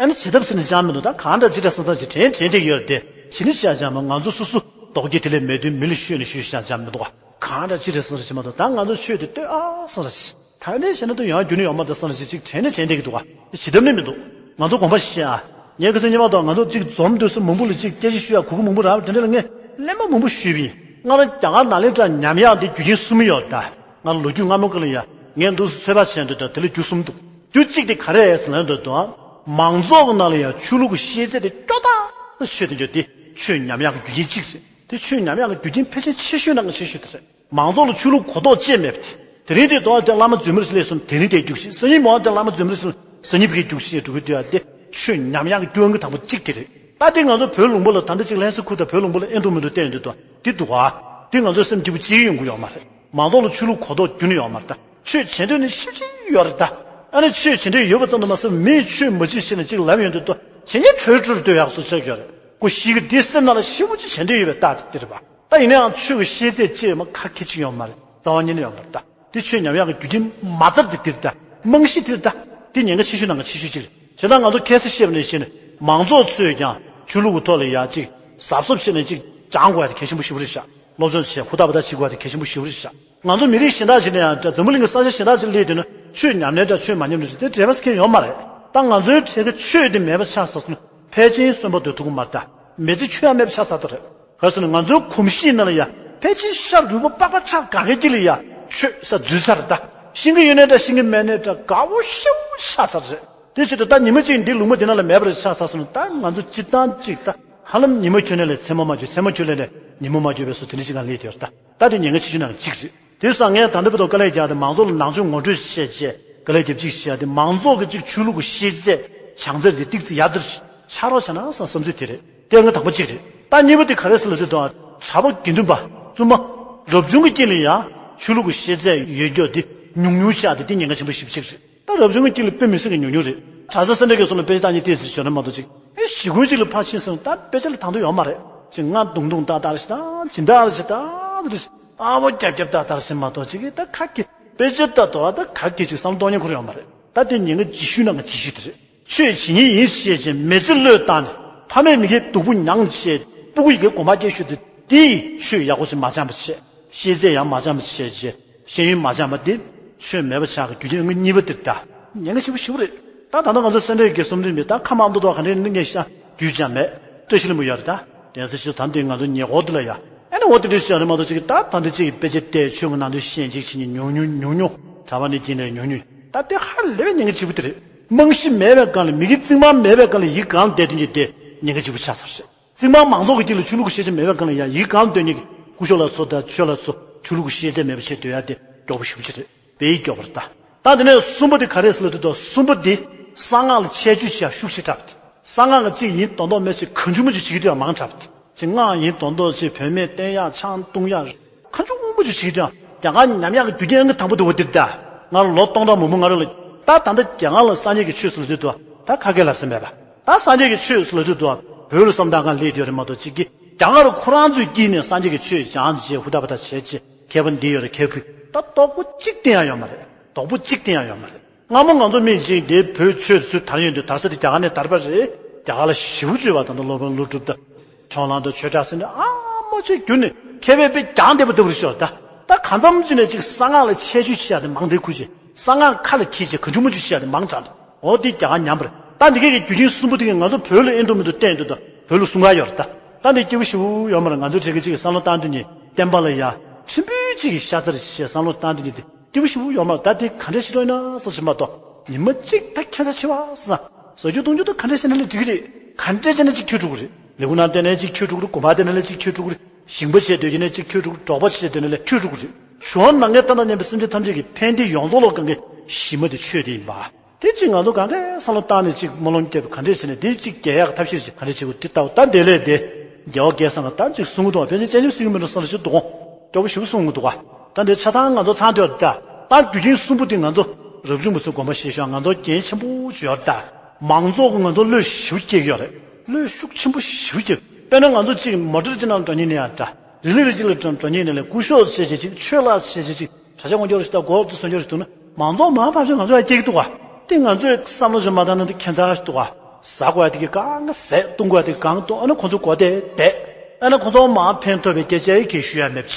ཨ་ནི་བྱེད་ཐབས་ཟེར་ནས་ཅང་མི་འདུག་ད་གང་འདྲ་ཅི་འདྲ་སོང་ཙང་ཅི་དྲན་དྲན་དེ་ཡོད་རེད་དེ། ཕྱི་ནི་བཤད་ཅང་མ་ང་ཚོ་སོ་སོ་རྡོག་རྒྱུ་དེ་ལས་མེད་དུས་མི་ལ་ཤོད་ནས་ཤོད་བཤད་ཅང་མི་འདུག་གང་འདྲ་ཅི་འདྲ་སོང་ཙང་ཅི་མ་འདུག་ད་ང་ཚོ་ཆོས་དེ་ལྟོས་ཨ་སོང་ཙང་ཅི། ད་ནས་བྱས་ན་ད་ཡང་རྒྱུ་ནི་ཡོད་མ་རེད་བསམ་ཞིག་ཅིག་དྲན་ནས་དྲན་བསྡད་ཀྱི་འདུག་ག་ཅི་བྱེད་ཐབས་ནི་མི་འདུག་ང་ཚོ་དགོངས་པ་བཞེས་ཨ། ངས་ཁ་སང་ཉི་མ་དང་ང་ཚོ་གཅིག་འཛོམས་དུས་སུ་མང་པོ་ལ་གཅིག་སྐད་ཆ་ཞུ་ཡ་གུ་གུ་མང་པོ་རག་དེ་འདྲ་ལ་ངས་གླེན་པ་མང་པོ་ཞུས་པ་ཡིན། སྔར་རྒྱ་གར་ནག་ལེ་དྲ་ཉམས་ཡག་དེ་རྒྱུ་རྐྱེན་གསུམ་ཡོད་ད། ང་ལོ་རྒྱུས་སྔ་མོ་ཀ་ལ་ཡ་ངས་འདུག་སེ་ཚོད་དཔག་བྱས་འདུག་ད་དེ་ལ་རྒྱུ་གསུམ་འདུག་རྒྱུ་གཅིག་དེ་ག་རེ་ཟེར་ན་འདུག་དང་། མང་ཚོགས་ཀྱི་ནང་ལ་ཡ་ཆོས་ལུགས་ཀྱི་ཤེས་ཚད་དེ་སྐྱོ་ཐག་ཆོད་དེ་འདུག་དེ་ཆོས་ཉམས་ཡག་གི་རྒྱུ་རྐྱེན་གཅིག་རེད། དེ་ཆོས་ཉམས་ཡག་གི་རྒྱུ་རྐྱེན་ཕལ་ཆེར་ཆེ་ཤོས་ནང་གི་ཆེ་ཤོས་དེ་རེད། མང་ཚོགས་ལ་ཆོས་ལུགས་གོ་རྟོགས་ཅི་མེད་པ་དེ། དེ་རིང་དེ་དོན་དེ་བླ་མ་རྫུན་མར་སླེབས་སོང་དེ་རིང་དེ་རྒྱུགས་ཤིག་སང་ཉིན་མོ་དེ་བླ་མ་རྫུན་མར་སླེབས་སང་ཉིན་ཕ་གི་རྒྱུགས་ཤིག་འགྲོ་གི་འདུག་ཡ་དེ་ཆོས་ཉམས་ཡག་གི་རྒྱུ་ཨང་གི་དང་པོ་གཅིག་དེ་རེད། ད་དེ་ང་ཚོ་བོད་ལུང་པ་ལ་ད་ལྟ་གཅིག་ལྷན་ས་ཁུལ་དང་བོད་ལུང་པ་ལ་ཨེ་འདུག་མི་འདུག་བལྟས་འདུག་དོ་དེ་འདུག་ཨ། དེ་ང་ཚོའི་སེམས་སྐྱིད་པོ་ཅི་ཡོང་གི་ཡོད་མ་རེད། མང་ཚོགས་ལ་ཆོས་ལུགས་གོ་རྟོགས་རྒྱུན་ནས་ཡོད་མ་རེད་ད། ཆོས་བྱེད་འདོད་ནི་ཤེས་ཀྱི་ཡོད་རེད་ད། ཨ་ནི་ཆོས་བྱེད་འདོད་ཡོད་པ་ཙམ་དུ་མ་ཟད་མིས་ཆོས་མ་བྱེད་ཟེར་ནས་གཅིག་ལབ་ཡོང་དུས་དོ་བྱེད་ཉན་གྲོས་གྲོས་འདོད་ཡག་སོ་ཆགས་ཡོད་རེད། ཀོ་ཤི་གི་དེ་སེམས་ནང་ལ་ཤི་བོ་ཅིག་བྱེད་འདོད་ཡོད་པའི་རྟགས་དེ་རེད་པ། ད་ཡིན་ན་ཡང་ཆོས་ཀྱི་ཤེས་ཚད་ཅེས་མ་ཁ་ཁེ་ཅིག་ཡོད་མ་རེད། རྩ་བ་ཉིད་ནས་ཡོད་མ་རེད་ད། དེ་ཆོས་ཉམས་ཡག་གི་རྒྱུ་རྐྱེན་མ་རྩ་དེ་དེ་རེད་ད། རྨང་གཞི་དེ་རེད་ད། དེ་ཉེན་ཁ་ཆེ་ཤོས་ནང་གི་ཆེ་ཤོས་ཅིག་རེད། བྱས་ཙང་ང་ཚོ་ཁ་སང་བཤད་པ་ནང་བཞིན་མང་ཚོགས་ཚོས་ཀྱང་ཆོས་ལུགས་ཀྱི་ཐོག་ལ་ཡ་ཅིག་གཟབ་གཟབ་བྱས་ནས་ཅིག་སྦྱང་དགོས་ཡ་དེ་གལ་ཆེན་པོ་ཞེ་པོ་རེད་ཤག་སློབ་སྦྱོང་བྱས་ཧུར་ཐག་པ་ཐག་བྱེད་དགོས་ཡ་དེ་གལ་ཆེན་པོ་ཞེ་པོ་རེད་ཤག་ང་ཚོ་མི་རིགས་གཞན་དག་ཅིག་ནས་ཡང་འཛམ་བུ་གླིང་གི་ས་ཆ་གཞན་དག་ཅིག་སླེབས་དུས་ན་ཆོས་ཉམས་ལེན་དང་ཆོས་མ་ཉམས་ལེན་དེ་འབྲེལ་བ་ཟེར་མཁན་ཡོད་མ་རེད། ད་ང་ཚོའི་འཕྲལ་གྱི་ཆོས་དེ་མེད་པ་ཆགས་ཚར་སོང་ན་ཕལ་ཆེར་གསོན་པོ་སྡོད་ཐུབ་ཀྱི་མ་རེད་ད། མི་ཚེ་ཆོས་ཡང་མེད་པ་ཆགས་ཚར་དོ་རེད། ག་རེ་ཟེར་ན་ང་ཚོའི་གོམས་གཤིས་ནང་ལ་ཡ་ཕལ་ཆེར་ཤ་རུས་པ་པགས་པ་ཁྲག་གང་གའི་དཀྱིལ་ལ་ཡ་ཆོས་ཟེར་འཛུལ་ཚར་རེད་ད། ཤེས་ཀྱི་ཡོད་ནའི་འདྲ་ཤེས་ཀྱི་མེད་ནའི་འདྲ་དགའ་བོ་ཤ་བོ་ཆགས་ཚར་རེད། དེ་བྱེད་དུས་ད་ཉི་མ་གཅིག་འདི་ལུང་པ་འདི་ནང་ལ་མེད་པ་རེད་ཆགས་ཚར་སོང་ན་ད་ང་ཚོ་སྤྱིར་བཏང་གཅིག་ད་ཧ་ལམ་ཉི་མ་ཁྱོན་ནས་ལས་མཚན་མོ་མ་འགྱུར་མཚན་མོ་ཁྱོན་ནས་ལས་ཉི་མ་མ་འགྱུར་བའི་བཟོ་དེ་འདྲ་ཞིག་གང་སླེབས་ཡོད་རེད་ད། ད་དེ་ཉེན་ཁ་ཆེ་ཤོས་ནང་གི་གཅིག་རེད། དེ་སང་ངས་ད་ལྟ་བར་དུ་དཀའ་ལས་རྒྱག་སྟེ་མང་ཚོགས་ལ་ནང་ཆོས་ངོ་སྤྲོད་བྱས་རྗེས་དཀའ་ལས་རྒྱབ་གཅིག་བྱས་ཏེ་མང་ཚོགས་ཀྱི་གཅིག་ཆོས་ལུགས་ཀྱི་ཤེས་ཚད་བྱང་ཚད་དེ་ཏིག་ཙི་ཡར་ཙམ་ཆགས་རོགས་བྱས་ན་བསམ་བསམ་ཚུལ་དེ་རེད། དེ་ང་དང་པོ་གཅིག་རེད། ད་གཉིས་པ་དེ་ག་རེ་ཟེར་ལབ་དུས་དང་གྲྭ་པ་དགེ་འདུན་པ་བཙུན་མ་རབ་བྱུང་གི་དཀྱིལ་ལ་ཡང་ཆོས་ལུགས་ཀྱི་ཤེས་ཚད་ཡོད་རྒྱུ་དེ་ཉུང་ཉུང་ཆགས་ཏེ་དེ་ཉེན་ཁ་ཆེན་པོ་ཞེ་པོ་ཅིག་རེད། ད་རབ་བྱུང་གི་དཀྱིལ་ལ་དཔེ་མི་སྲིད་ཀྱི་ཉུང་ཉུང་རེད། གྲྭ་ས་སེ་འབྲས་དགེ་གསུམ་ལ་དཔེ་ཆ་བལྟ་ཉེ་ཏིག་ཙི་ཞོར་ན་མ་གཏོགས་ཅིག་ཨེ་ཞི་ཁུངས་ཅིག་ལ་ཕར་ཕྱིན་སོང་ད་དཔེ་ཆ་ལ་དང་དོད་ཡོད་མ་རེད། ཅིག་ང་དུང་དུང་ཏག་ཏག་རེད་ཤག་ད་ཇི་འདྲ་རེད་ཤག་ད་རེད་ཤག་ཨ་བོ་རྒྱབ་རྒྱབ་ཏག་ཏག་རེད་ཤག་མ་གཏོགས་ཅིག་གིས་ད་ཁ་སྐད་དཔེ་ཆ་ལྟ་དོ་ད་ཁ་སྐད་ཅིག་བསམ་བློ་གཏོང་མཁན་ཁོ་རང་ཡོད་མ་རེད། ད་དེ་ཉེན་ཁ་ལྗིད་ཤོས་ནང་གི་ལྗིད་ཤོས་དེ་རེད། ཆོས་བྱེད་མཁན་ཡིན་ཞེས་བྱས་མི་ཚེ་བློས་བཏང་ནས་ཕ་མས་མི་སྐྱེ་སྡུག་པོ་མྱངས་བྱས་སྤུ་གུ་ཡི་གེ་གོམ་པ་སྐྱེ་ཤོས་དེ་དེ་ཡིས་ཆོས་ཡག་པོ་ཞིག་མ་སྦྱངས་པ་བྱས། ཤེས་ཚད་ཡང་མ་སྦྱངས་པ་བྱས་རྗེས་ཤེས་ཡོན་མ་སྦྱངས་པ་དེ་ཆོས་མེད་པ་ཆགས་ཀྱི་རྒྱུ་རྐྱེན་ཨང་གཉིས་པ་དེ་ད་ཉེན་ཁ་ཆེན་པོ་ཞེ་པོ་རེད། ད་ད་ལྟ་ང་ཚོ་སེ་འབྲས་དགེ་གསུམ་རིམ་པས་ད་ཁ་མང་པོ་ཏོག་ག་འདྲའི་ནི་ངས་ཤ་རྒྱུས་ཀྱང་མེད་བཀྲ་ཤིས་ལྷུན་པོ་ཡོད་རེད་ད། གདན་ས་ཆེ་ད་འདི་ང་ཚོ་ཉེ་འཁོར་འདི་ལ་ཡ་ཨ་ནི་འོ་དེ་འདྲའི་ཤ་རེད་མ་གཏོགས་ཅིག་ད་ད་འདི་ཅིག་དཔེ་ཆ་བལྟས་ཆོས་ཀྱི་ནང་དོན་ཤེས་ཅིག་བྱེད་ཉིན་ཉུང་ཉུང་ཉུང་ཉུང་གྲྭ་པ་ནི་སྐྱིད་ནས་ཉུང་ཉུང་ད་དེ་ཧ་ལས་པའི་ཉེན་ཁ་ཆེ་པོ་དེ་རེད། རྨང་གཞི་མེད་པའི་སྒང་ལ་མི་གི་རྩིག་རྨང་མེད་པའི་སྒང་ལ་ཡི་གེ་གང་བསྡད་དོན་གྱི་དེ་ཉེན་ཁ་ཆེ་པོ་ཆགས་ས་རེད། རྩིག་རྨང་མང་ཚོགས་ཀྱི་དཀྱིལ་ལ་ཆོས་ལུགས་ཀྱི་ཤེས་བྱ་མེད་པའི་སྒང་ལ་ཡང་ཡི་གེ་གང་འདོན་ཉིད་ཀྱི་སྐུ་ཞབས་ལ་ཚོ་དང་ཆོས་ལ་ཚོ་ཆོས་ལུགས་ཀྱི་ཤེས་བྱ་མེད་པ་བྱེད་འདོད་ཡ་དེ་མགྱོགས་པོ་ཞེ་པོ་ཅིག་རེད། དཔེ་ཡིད་སྐྱོ་བ་རེད་ད། ད་དེ་ནས་གསུམ་པ་དེ་ག་རེ་ཟེར་ལབ་དུས་ད་གསུམ་པ་དེ་གསང་སྔགས་ལ་ཆད་གཅོད་བྱེད་ཡ་ཤུགས་ཆེ་དྲགས་པ་དེ། གསང་སྔགས་ལ་གཅིག་ཡིན་མདོག་མདོག་མེད་ཅིག་གང་བྱུང་མང་བྱུང་བྱེད་ཀྱི་འདུག་ཡ་མང་དྲགས་པ་དེ། ཅིག་སྔགས་ཡིན་མདོག་མདོག་ཅིག་བུད་མེད་བསྟེན་ཡ་ཆང་བཏུང་ཡ་གང་བྱུང་མང་བྱུང་བྱེད་ཀྱི་འདུག་ཡ། རྒྱ་གར་ཉམས་ཡག་གི་རྒྱུ་རྐྱེན་ཨང་གི་དང་པོ་དེ་འོ་དེ་རེད་ད། ང་ལོ་སྟོང་ཕྲག་མང་པོ་སྔ་རོལ་ལ་ད་ད་ལྟ་རྒྱ་གར་ལ་སངས་རྒྱས་ཀྱི་ཆོས་ཟེར་ལབ་དུས་ད་ད་ཁ་སྐད་ལབ་ས་མེད་པ། ད་སངས་རྒྱས་ཀྱི་ཆོས་ཟེར་ལབ་དུས་ད་བོད་ལ་བསམ་བཏང་གང་སླེབས་ཡོད་རེད་མ་གཏོགས་གཅིག་གིས་རྒྱ་གར་ཁོ་རང་ཚོའི་དཀྱིལ་ནས་སངས་རྒྱས་ཀྱི་ཆོས་སྦྱངས་རྗེས་ཧུར་ཐག་པ་ཐག་བྱས་རྗེས་མཁས་པ་འདི་ཡོད་རེད་མཁས་པ་ད་རྡོག་པོ་གཅིག་བསྟན་ཡ་ཡོད་མ་རེད། རྡོག་པོ་གཅིག་བསྟན་ཡ་ཡོད་མ་རེད། སྔ་མོ་ང་ཚོ་མི་གཅིག་འདི་བོད་ཆོས་ཚུར་དར་ཡོང་དུས་དར་ས་དེ་རྒྱ་གར་ནས་དར་བ་རེད། རྒྱ་གར་ལ་ཞེ་པོ་བཅོས་པ་དང་ད་སློབ་དཔོན་ཀླུ་སྒྲུབ་དང་ཁྲོམ་ལངས་དང་ཆོས་གྲགས་ཟེར་ནས་ཨ་མོ་ཆོས་བརྒྱུད་ནས་མཁས་པའི་དཔེ་རྒྱང་བསྡད་པ་ལྟ་བུ་རེད་ཤག་ད་ད་གང་འཚམ་ཅིག་ནས་ཅིག་གསང་སྔགས་ལ་ཆད་གཅོད་བྱེད་ཡ་དེ་མང་དྲགས་ཁུལ་བྱས། གསང་སྔགས་ཁ་ལ་འཁྱེར་བྱས་གང་བྱུང་མང་བྱུང་བྱེད་ཡ་དེ་མང་དྲགས་འདུག་འོ་དེ་རྒྱ་གར་ཉམས་པ་རེད། ད་འདི་གའི་རྒྱུ་རྐྱེན་གསུམ་པོ་དེ་གིས་ང་ཚོ་བོད་ལ་ཨེ་འདུག་མི་འདུག་བལྟས་འདུག་ད་བོད་ལ་སྲུང་ག་ཡོད་རེད་ད། ད་འདི་སྐྱིད་པོ་ཞེ་པོ་ཡོད་མ་རེད། ང་ཚོའི་གྲས་ཀྱི་གཅིག་གིས་བསམ་བློ་བཏང་དུས་ནི་བསྟན་པ་ལ་ཡ་ཕྲན་བུ་གཅིག་གིས་ཤ་ཚ་རེ་བྱས་བསམ་བློ་བཏང་དུས་ནི་དེ་སྐྱིད་པོ་ཞེ་པོ་ཡོད་མ་རེད། ད་དེ་ག་འདྲ་ཞིག་འགྲོ་ཡིན་ན་བསམ་བཞིན་མ་གཏོགས་ཉི་མ་གཅིག་ད་ཁྱད་མཚར་ཆེ་བ་བསམ། བཟོ་རྒྱུ་གཏོང་རྒྱུ་ད་ག་འདྲ་བྱས་ན་ལས་འགྲིག་གི་རེད། ག་འདྲ་བྱས་ན་གཅིག་འཁྱོལ་འགྲོ་གི་རེད། ལས་ཁུངས་ནང་བསྡད་ན་གཅིག་འཁྱོལ་འགྲོ་གི་རེད། དགོན་པ་བསྡད་ན་ལས་གཅིག་འཁྱོལ་འགྲོ་གི་རེད། ཞིང་པ་བྱས་སྡོད་ཀྱི་ན་གཅིག་འཁྱོལ་འགྲོ་གི་རེད། གྲོགས་པོ་བྱས་སྡོད་ན་ལས་འཁྱོལ་འགྲོ་གི་རེད། གཞུང་ནང་གི་ལྟ་ན་སྙན་པའི་སེམས་ཅན་ཐམས་ཅད་ཀྱི་ཕན་བདེ་ཡོངས་རྫོགས་ལ་གང་གའི་གཞི་མ་དེ་ཆོས་དེ་ཡིན་པ། དེ་གཅིག་ང་ཚོ་གང་གའི་བསམ་བློ་བཏང་ནས་གཅིག་སྨོན་ལམ་བརྒྱབ་ག་འདྲས་བྱས་ནས་དེ་གཅིག་རྒྱལ་ཡག་ཐབས་ཤེས་ཀྱིས་ག་འདྲས་བྱེད་དགོས་དེ་ལྟ་བུ་ད་འདི་ལས་དེ་རྒྱལ་བ་སྐལ་བཟང་གིས་ད་གཅིག་གསུང་གི་འདུག་ཕལ་ཆེར་སྤྱན་ཆབ་སྲིད་ཀྱི་མི་འགྲོ་བསམ་བློ་ཞིག་འདུག་སྐྱོ་པོ་ཞེ་པོ་གསུང་གི་འདུག་ད་འདི་ཆ་ཚང་ང་ཚོ་ཚང་སྟེ་ད་ད་རྒྱུ་རྐྱེན་གསུམ་པོ་དེ་ང་ཚོ་ རབ་བྱུང་མི་ཚོའི་དགོངས་པ་བཞེས་ཤོག་ང་ཚོ་འགན་ཆེན་པོ་ཅིག་ཡོད་རེད་ད། མང་ཚོགས་ཀྱིས་ང་ཚོ་བློས་ཞེ་པོ་སྐྱེ་གི་ཡོད་རེད། བློས་ཤུགས་ཆེན་པོ་ཞེ་པོ་སྐྱེ། དཔེར་ན་ང་ཚོ་གཅིག་མོ་ཊ་གཅིག་ནང་འགྲོ་མཁན་ནི་ཡང་འདྲ། རི་ལི་རི་གཅིག་ལ་འགྲོ་འགྲོ་མཁན་ནི་ལས་སྐུ་ཞབས་བྱས་བྱས་གཅིག་ཆོས་ལ་བྱས་བྱས་གཅིག་གྲྭ་ཆས་གོན་རྒྱུ་རེ་ཞིག་དང་སྒོར་དུ་སོན་རྒྱུ་རེ་ཞིག་འདུག་ན། མང་ཚོགས་མར་ཕབ་བྱས་ང་ཚོ་ཡང་སྐྱེ་གི་འདུག་ག་དེ་ང་ཚོས་བསམ་བློ་ཞིག་མ་བཏང་ན་དེ་ཁྱད་མཚར་ཞིག་འདུག་ག་ཟ་དགོས་ཡ་དེ་གི་གང་ག་ཟས། བཏུང་དགོས་ཡ་དེ་གི་གང་བཏུང་། ཨ་ནི་ཁོ་ཚོ་གོ་བདེ་བསྡད། ཨ་ནི་ཁོ་ཚོ་མར་ཕན་ཐོགས་པའི་སྐད་ཆ་ཡི་གེ་ཞུ་ཡ་མེད་པ་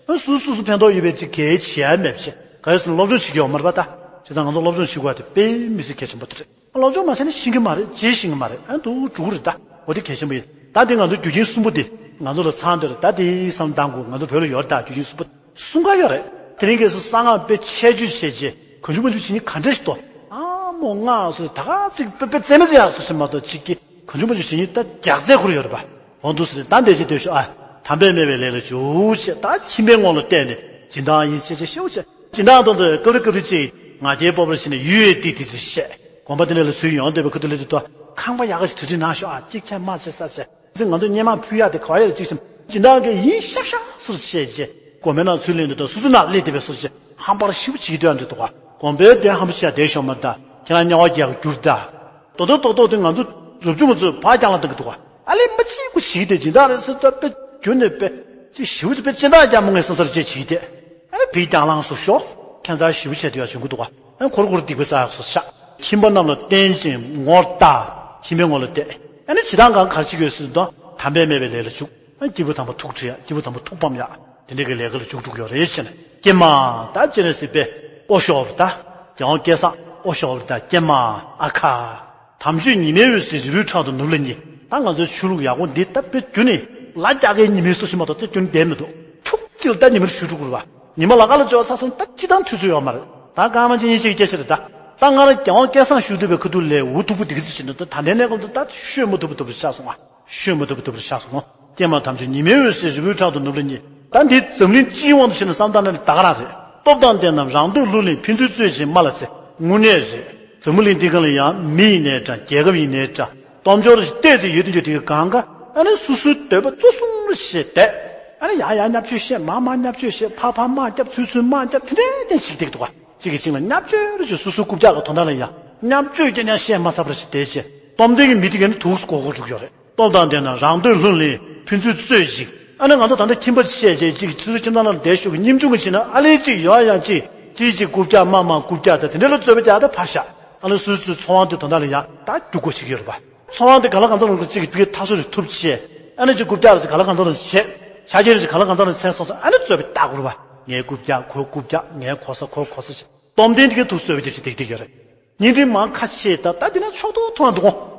བྱས། སུ་སུ་སུ་ཕན་ཐོགས་ཡོད་པའི་ཅིག་གལ་ཆེ་ཡ་མེད་པ་བྱས། ག་རེ་ཟེར་ན་སློབ་སྦྱོང་བྱེད་ཀྱི་ཡོད་མ་རེད་པ་ད། བྱས་ཙང་ང་ཚོ་སློབ་སྦྱོང་བྱེད་དགོས་པ་དེ་དཔེ་མི་སྲིད་གལ་ཆེན་པོ་དེ་རེད། སློབ་སྦྱོང་མ་བྱས་ན་ཤེས་ཀྱི་མ་རེད། བྱས་ཤེས་ཀྱི་མ་རེད། ཨ་འདུག་འགྲོ་གི་རེད་ད། འོ་དེ་གལ་ཆེན་པོ་ཡིན། ད་དེ་ང་ཚོ་རྒྱུ་རྐྱེན་གསུམ་པོ་དེ་ང་ཚོ་ལ་ཚང་སྡོད་རེད་ད། དེ་བསམ་བློ་གཏང་དགོས། ང་ཚོ་བོད་ལ་ཡོད་རེད་ད། རྒྱུ་རྐྱེན་གསུམ་པོ་གསུམ་ཀ་ཡོད་རེད། དེ་རིང་ཁ་སང་གསང་སྔགས་དཔེ་ཆ་བཅུ་བྱས་རྗེས་གང་བྱུང་མང་བྱུང་བྱེད་མཁན་ག་འདྲ་ཞིག་འདུག་ཨ་མོ་ང་སོ་ད་ག་ཅིག་དཔེ་དཔེ་རྩེད་མོ་རྩེ་ཡག་སོ་ཞིག་མ་གཏོགས་ཅིག་གི་གང་བྱུང་མང་བྱུང་བྱེད་མཁན་ད་རྒྱགས་ཚད་ཁུར་ཡོད་རེད་པ། འོ་འདུག་སེ་རེད། ད་འདས་ཅི་སྡོད་ཤོག་ཨ། དམ་པས་སྨྲས་པའི་ལས་ལ་འཇུག་ཅེས་ད་ཁྱིམ་པའི་ངོ་ལ་བལྟས་ནས་སྦྱིན་བདག་ཡིན་ཞེས་བྱས་ཤེའུ་བྱས། སྦྱིན་བདག་དེ་ཚོས་སྐབས་རེ་སྐབས་རེ་ཅིག་ང་རྒྱལ་སྤོབས་པ་བྱས་ནས་ཡུལ་ཡས་ཏིག་ཏིག་ཙི་བཤད། དགོན་པ་དེ་འདྲ་ལ་ཚུར་ཡོང་བསྡད་པའི་ཁ་ཐུག་ལ་དེ་ཚོ་ཁང་པ་ཡག་ག་ཞིག་གྲ་སྒྲིག་གནང་ཤོག་ཨ། གཅིག་བྱས་མ་བྱས་ས་བྱས་ཙི་ང་ཚོ་སྔོན་མ་ཕུལ་ཡག་དེ་ག་བ་ཡག་ཅིག་བྱས། སྦྱིན་བདག་གིས་ཡིན་ཤག་ཤག་སོར་བྱས་རྗེས་དགོན་པའི་ནང་ཚུར་ལེན་དུས་ད་སོ་སོའི་ནང་སླེབས་བསྡད་པའི་སོར་བྱས་ཧམ་པར་ཞེ་པོ་བྱེད་ཀྱི་འདུག་ཨ། འདྲ་འདུག་ག་དགོན་པའི་དེ་ཧམ་པ་བྱས་བསྡད་ཤོག་མ་ད་ཁྱེད་རང་དམྱལ་བ་རྒྱག་རྒྱུར་ད། རྡོག་རྡོག་རྡོག་རྡོག་དེ་ང་ཚོ་རབ་བྱུང་ང་ཚོས་ཕར་རྒྱང་ལ་བཏང་གི་འདུག་ག་ཨ་ལས་མ་ཅིག་གུ་ཞིག་དེ་སྦྱིན་བདག་རེད་ཟེར་ཏོ་དཔེ་རྒྱུ་ནས་དཔེ་ཅི་ཞིག་དཔེ་སྦྱིན་བདག་རྒྱ་མོ་ངས་སོང་སར་བྱེད་ཅིག་དེ་ཨ་ལས་ཕི་རྒྱང་ལངས་སུ་ཤོག་ཁྱད་མཚར་ཞེ་པོ་བྱས་དེ་ཡང་བྱུང་གི་འདུག་ག་ཨ་ཁོར་ཁོར་སྡིག་པའི་ས་ཡག་སོ་ཤག་ཁྱིམ་པ་རྣམས་ལ་བརྟེན་ཅིང་ངོ་ལྟ། ཁྱིམ་པའི་ངོ་ལ་བལྟས། ཨ་ནི་བྱེད་སྟངས་གང་ག་རེ་བྱེད་དགོས་ཟེར་དུས་དམ་པས་སྨྲས་པའི་ལས་ལ་འཇུག་ཨ་སྐྱེས་བུ་དམ་པ་ཐུགས་ཁྲེལ་ཡག་སྐྱེས་བུ་དམ་པ་ཐུགས་ཕམ་ཡག་དེ་འདྲ་གི་ལས་ཀ་ལ་འཇུག་འགྲོ་གི་ཡོད་རེད་ཟེར་ནས། ཀྱེ་མ། ད་སྤྱན་རས་གཟིགས་པས་ཨོ་ཤོག་རེད་ད། རྒྱལ་དབང་བསྐལ་བཟང་ཨོ་ཤོག་རེད་ད། ཀྱེ་མ་ཨ་ཁ། དམ་ཆོས་ཉི་མའི་འོད་ཟེར་རི་བོའི་ཕྲག་ཏུ་ནུབ་ལ་ཉེ། ད་ང་ཚོའི་ཆོས་ལུགས་ཡག་པོ་འདི་ད་དཔེ་རྒྱུ་ནས་ལ་རྒྱ་གའི་ཉི་མའི་སོ་ཞིག་མ་གཏོགས་དེ་རྒྱུ་ནས་བསྡད་མི་འདུག་ཐུགས་གཅིག་ལ་ད་ཉི་མ་རུ་ཞུ་འགྲོ་དགོས་རེད་པ། ཉི་མ་ལ་ཀ་ལ་འབྱོར་ས་སོང་ད་སྤྱི་བཏང་དུས་ཚོད་ཡོད་མ་རེད། ད་གང་མ་ཅི་ཉིན་ཅིག་སྐད་ཆ་རེད་ད། ད་ང་རང་རྒྱལ་དབང་བསྐལ་བཟང་བཞུགས་སྡོད་པའི་ཁ་ཐུག་ལས་འུ་ཐུག་པོ་འདི་ག་ཚོད་ཞིག་འདུག་ད་ད་ལྟའི་གནས་སྐབས་དུ་ད་ཤོད་མ་ཐུབ་པ་ཐུབ་པ་ཆགས་སོང་ཨ། ཤོད་མ་ཐུབ་པ་ཐུབ་པ་ཆགས་སོང་ངོ་། ཀྱེ་མ་དམ་ཆོས་ཉི་མའི་འོད་ཟེར་རི་བོའི་ཕྲག་ཏུ་ནུབ་ལ་ཉེ། ད་འདི་འཛམ་གླིང་སྤྱིའི་དབང་དུ་བྱས་ནས་བསམ་བཏང་ན་ནི་ད་ག་རང་རེད། སྟོབས་དང་ལྡན་རྣམས་རང་འདོད་བསླུ་ལེན་ཕན་ཚུན་རྩོད་ཅིང་སྨྲ་ལ་འཚེ། དངོས་གནས་རེད། འཛམ་བུ་གླིང་འདི་སྒང་ལ་ཡང་མི་ཡིན་ནའི་འདྲ་རྒྱལ་ཁབ་ཡིན་ནའི་འདྲ། སྟོབས་འབྱོར་ཞིག་བལྟས་ཚེ་ཡོད་དུ་འཇོག་དེ་གི་གང་ག་ཨ་ནི་སོ་སོའི་འདོད་པ་གཙོ་བཟུང་རུ་བྱས་བསྡད། ཨ་ནི་ཡང་ཡང་བརྙས་བཅོས་བཤད། མར་མར་བརྙས་བཅོས་བཤད། ཕར་ཕར་དམག་བརྒྱབ། ཚུར་ཚུར་དམག་བརྒྱབ། དེ་འདྲའི་སྟེང་ཞིག་བསྡད་འདུག་ག་གཅིག་གིས་གཅིག་ལ་བརྙས་བཅོས་རུ་བྱས། སོ་སོའི་རྐུབ་བཀྱག་གི་དོན་དག་ལ་ཡང་བརྙས་བཅོས་རྒྱག་མཁན་བཤད་མ་ཚར་བར་ཞིག་བསྡད་བྱས། སྟོབས་ལྡན་གྱི་མི་དེ་གས་ནི་དུག་སྐོར་སྐོར་འགྲོ་གི་ཡོད་རེད། སྟོབས་དང་ལྡན་ན་རང་འདོད་བསླུ་ལེན་ཕན་ཚུན་རྩོད་ཅིག་ཨ་ནི་ང་ཚོ་ད་ལྟ་ཁྱིམ་པ་བཤད་བྱས་ཅིག་ཚུར་ཚུར་ཁྱིམ་ཚང་ནང་ལ་བསྡད་ཤོག་གི་སྙིང་ཆུང་གི་བྱས་ན་ཨ་ལས་ཅིག་ཡོང་ཡང་ཅིག་ཅིག་ཅིག་རྐུབ་བཀྱག་དམག་དམག་རྐུབ་བཀྱག་དང་དེ་འདྲ་ལ་རྩོད་པ་རྒྱག་ད་ཕར་བཞག་ཨ་ནི་སོ་སོའི་ཚོང་དབང་དེ་དོན་དག་ལ་ཡང་ད་རྒྱུག་དགོས་བྱེད་ཀྱི་ཡོད་རེད་པ། ཚོང་དབང་དེ་ག་ལ་གང་འཚམ་ལ་ཅིག་ཕ་གིའི་ཐག་གཅོད་ཅིག་ཐུབ་བྱས། ཨ་ནི་ཅིག་རྐུབ་བཀྱག་ལ་ཅིག་ག་ལ་གང་འཚམ་ལ་བྱས། ཆ་རྐྱེན་ཅིག་ག་ལ་གང་འཚམ་ལ་མཚན་སོང་ཙང་ཨ་ནི་རྩོད་པ་བཏང་དགོས་རེད་པ། ངའི་རྐུབ་བཀྱག་ཁོའི་རྐུབ་བཀྱག་ངའི་གོ་ས་ཁོའི་གོ་ས་ཅིག་སྟོབས་ལྡན་དེ་གའི་ཐུགས་རྩོད་པ་རྒྱབ་ཅིག་ཏིག་ཏིག་ཡོད་རེད། བརྙན་འཕྲིན་མང་ཁ་ཕྱེ་ད་ལྟ་འདི་ན་ཕྱོགས་གཏོགས་མཐོང་འདུག་གོ།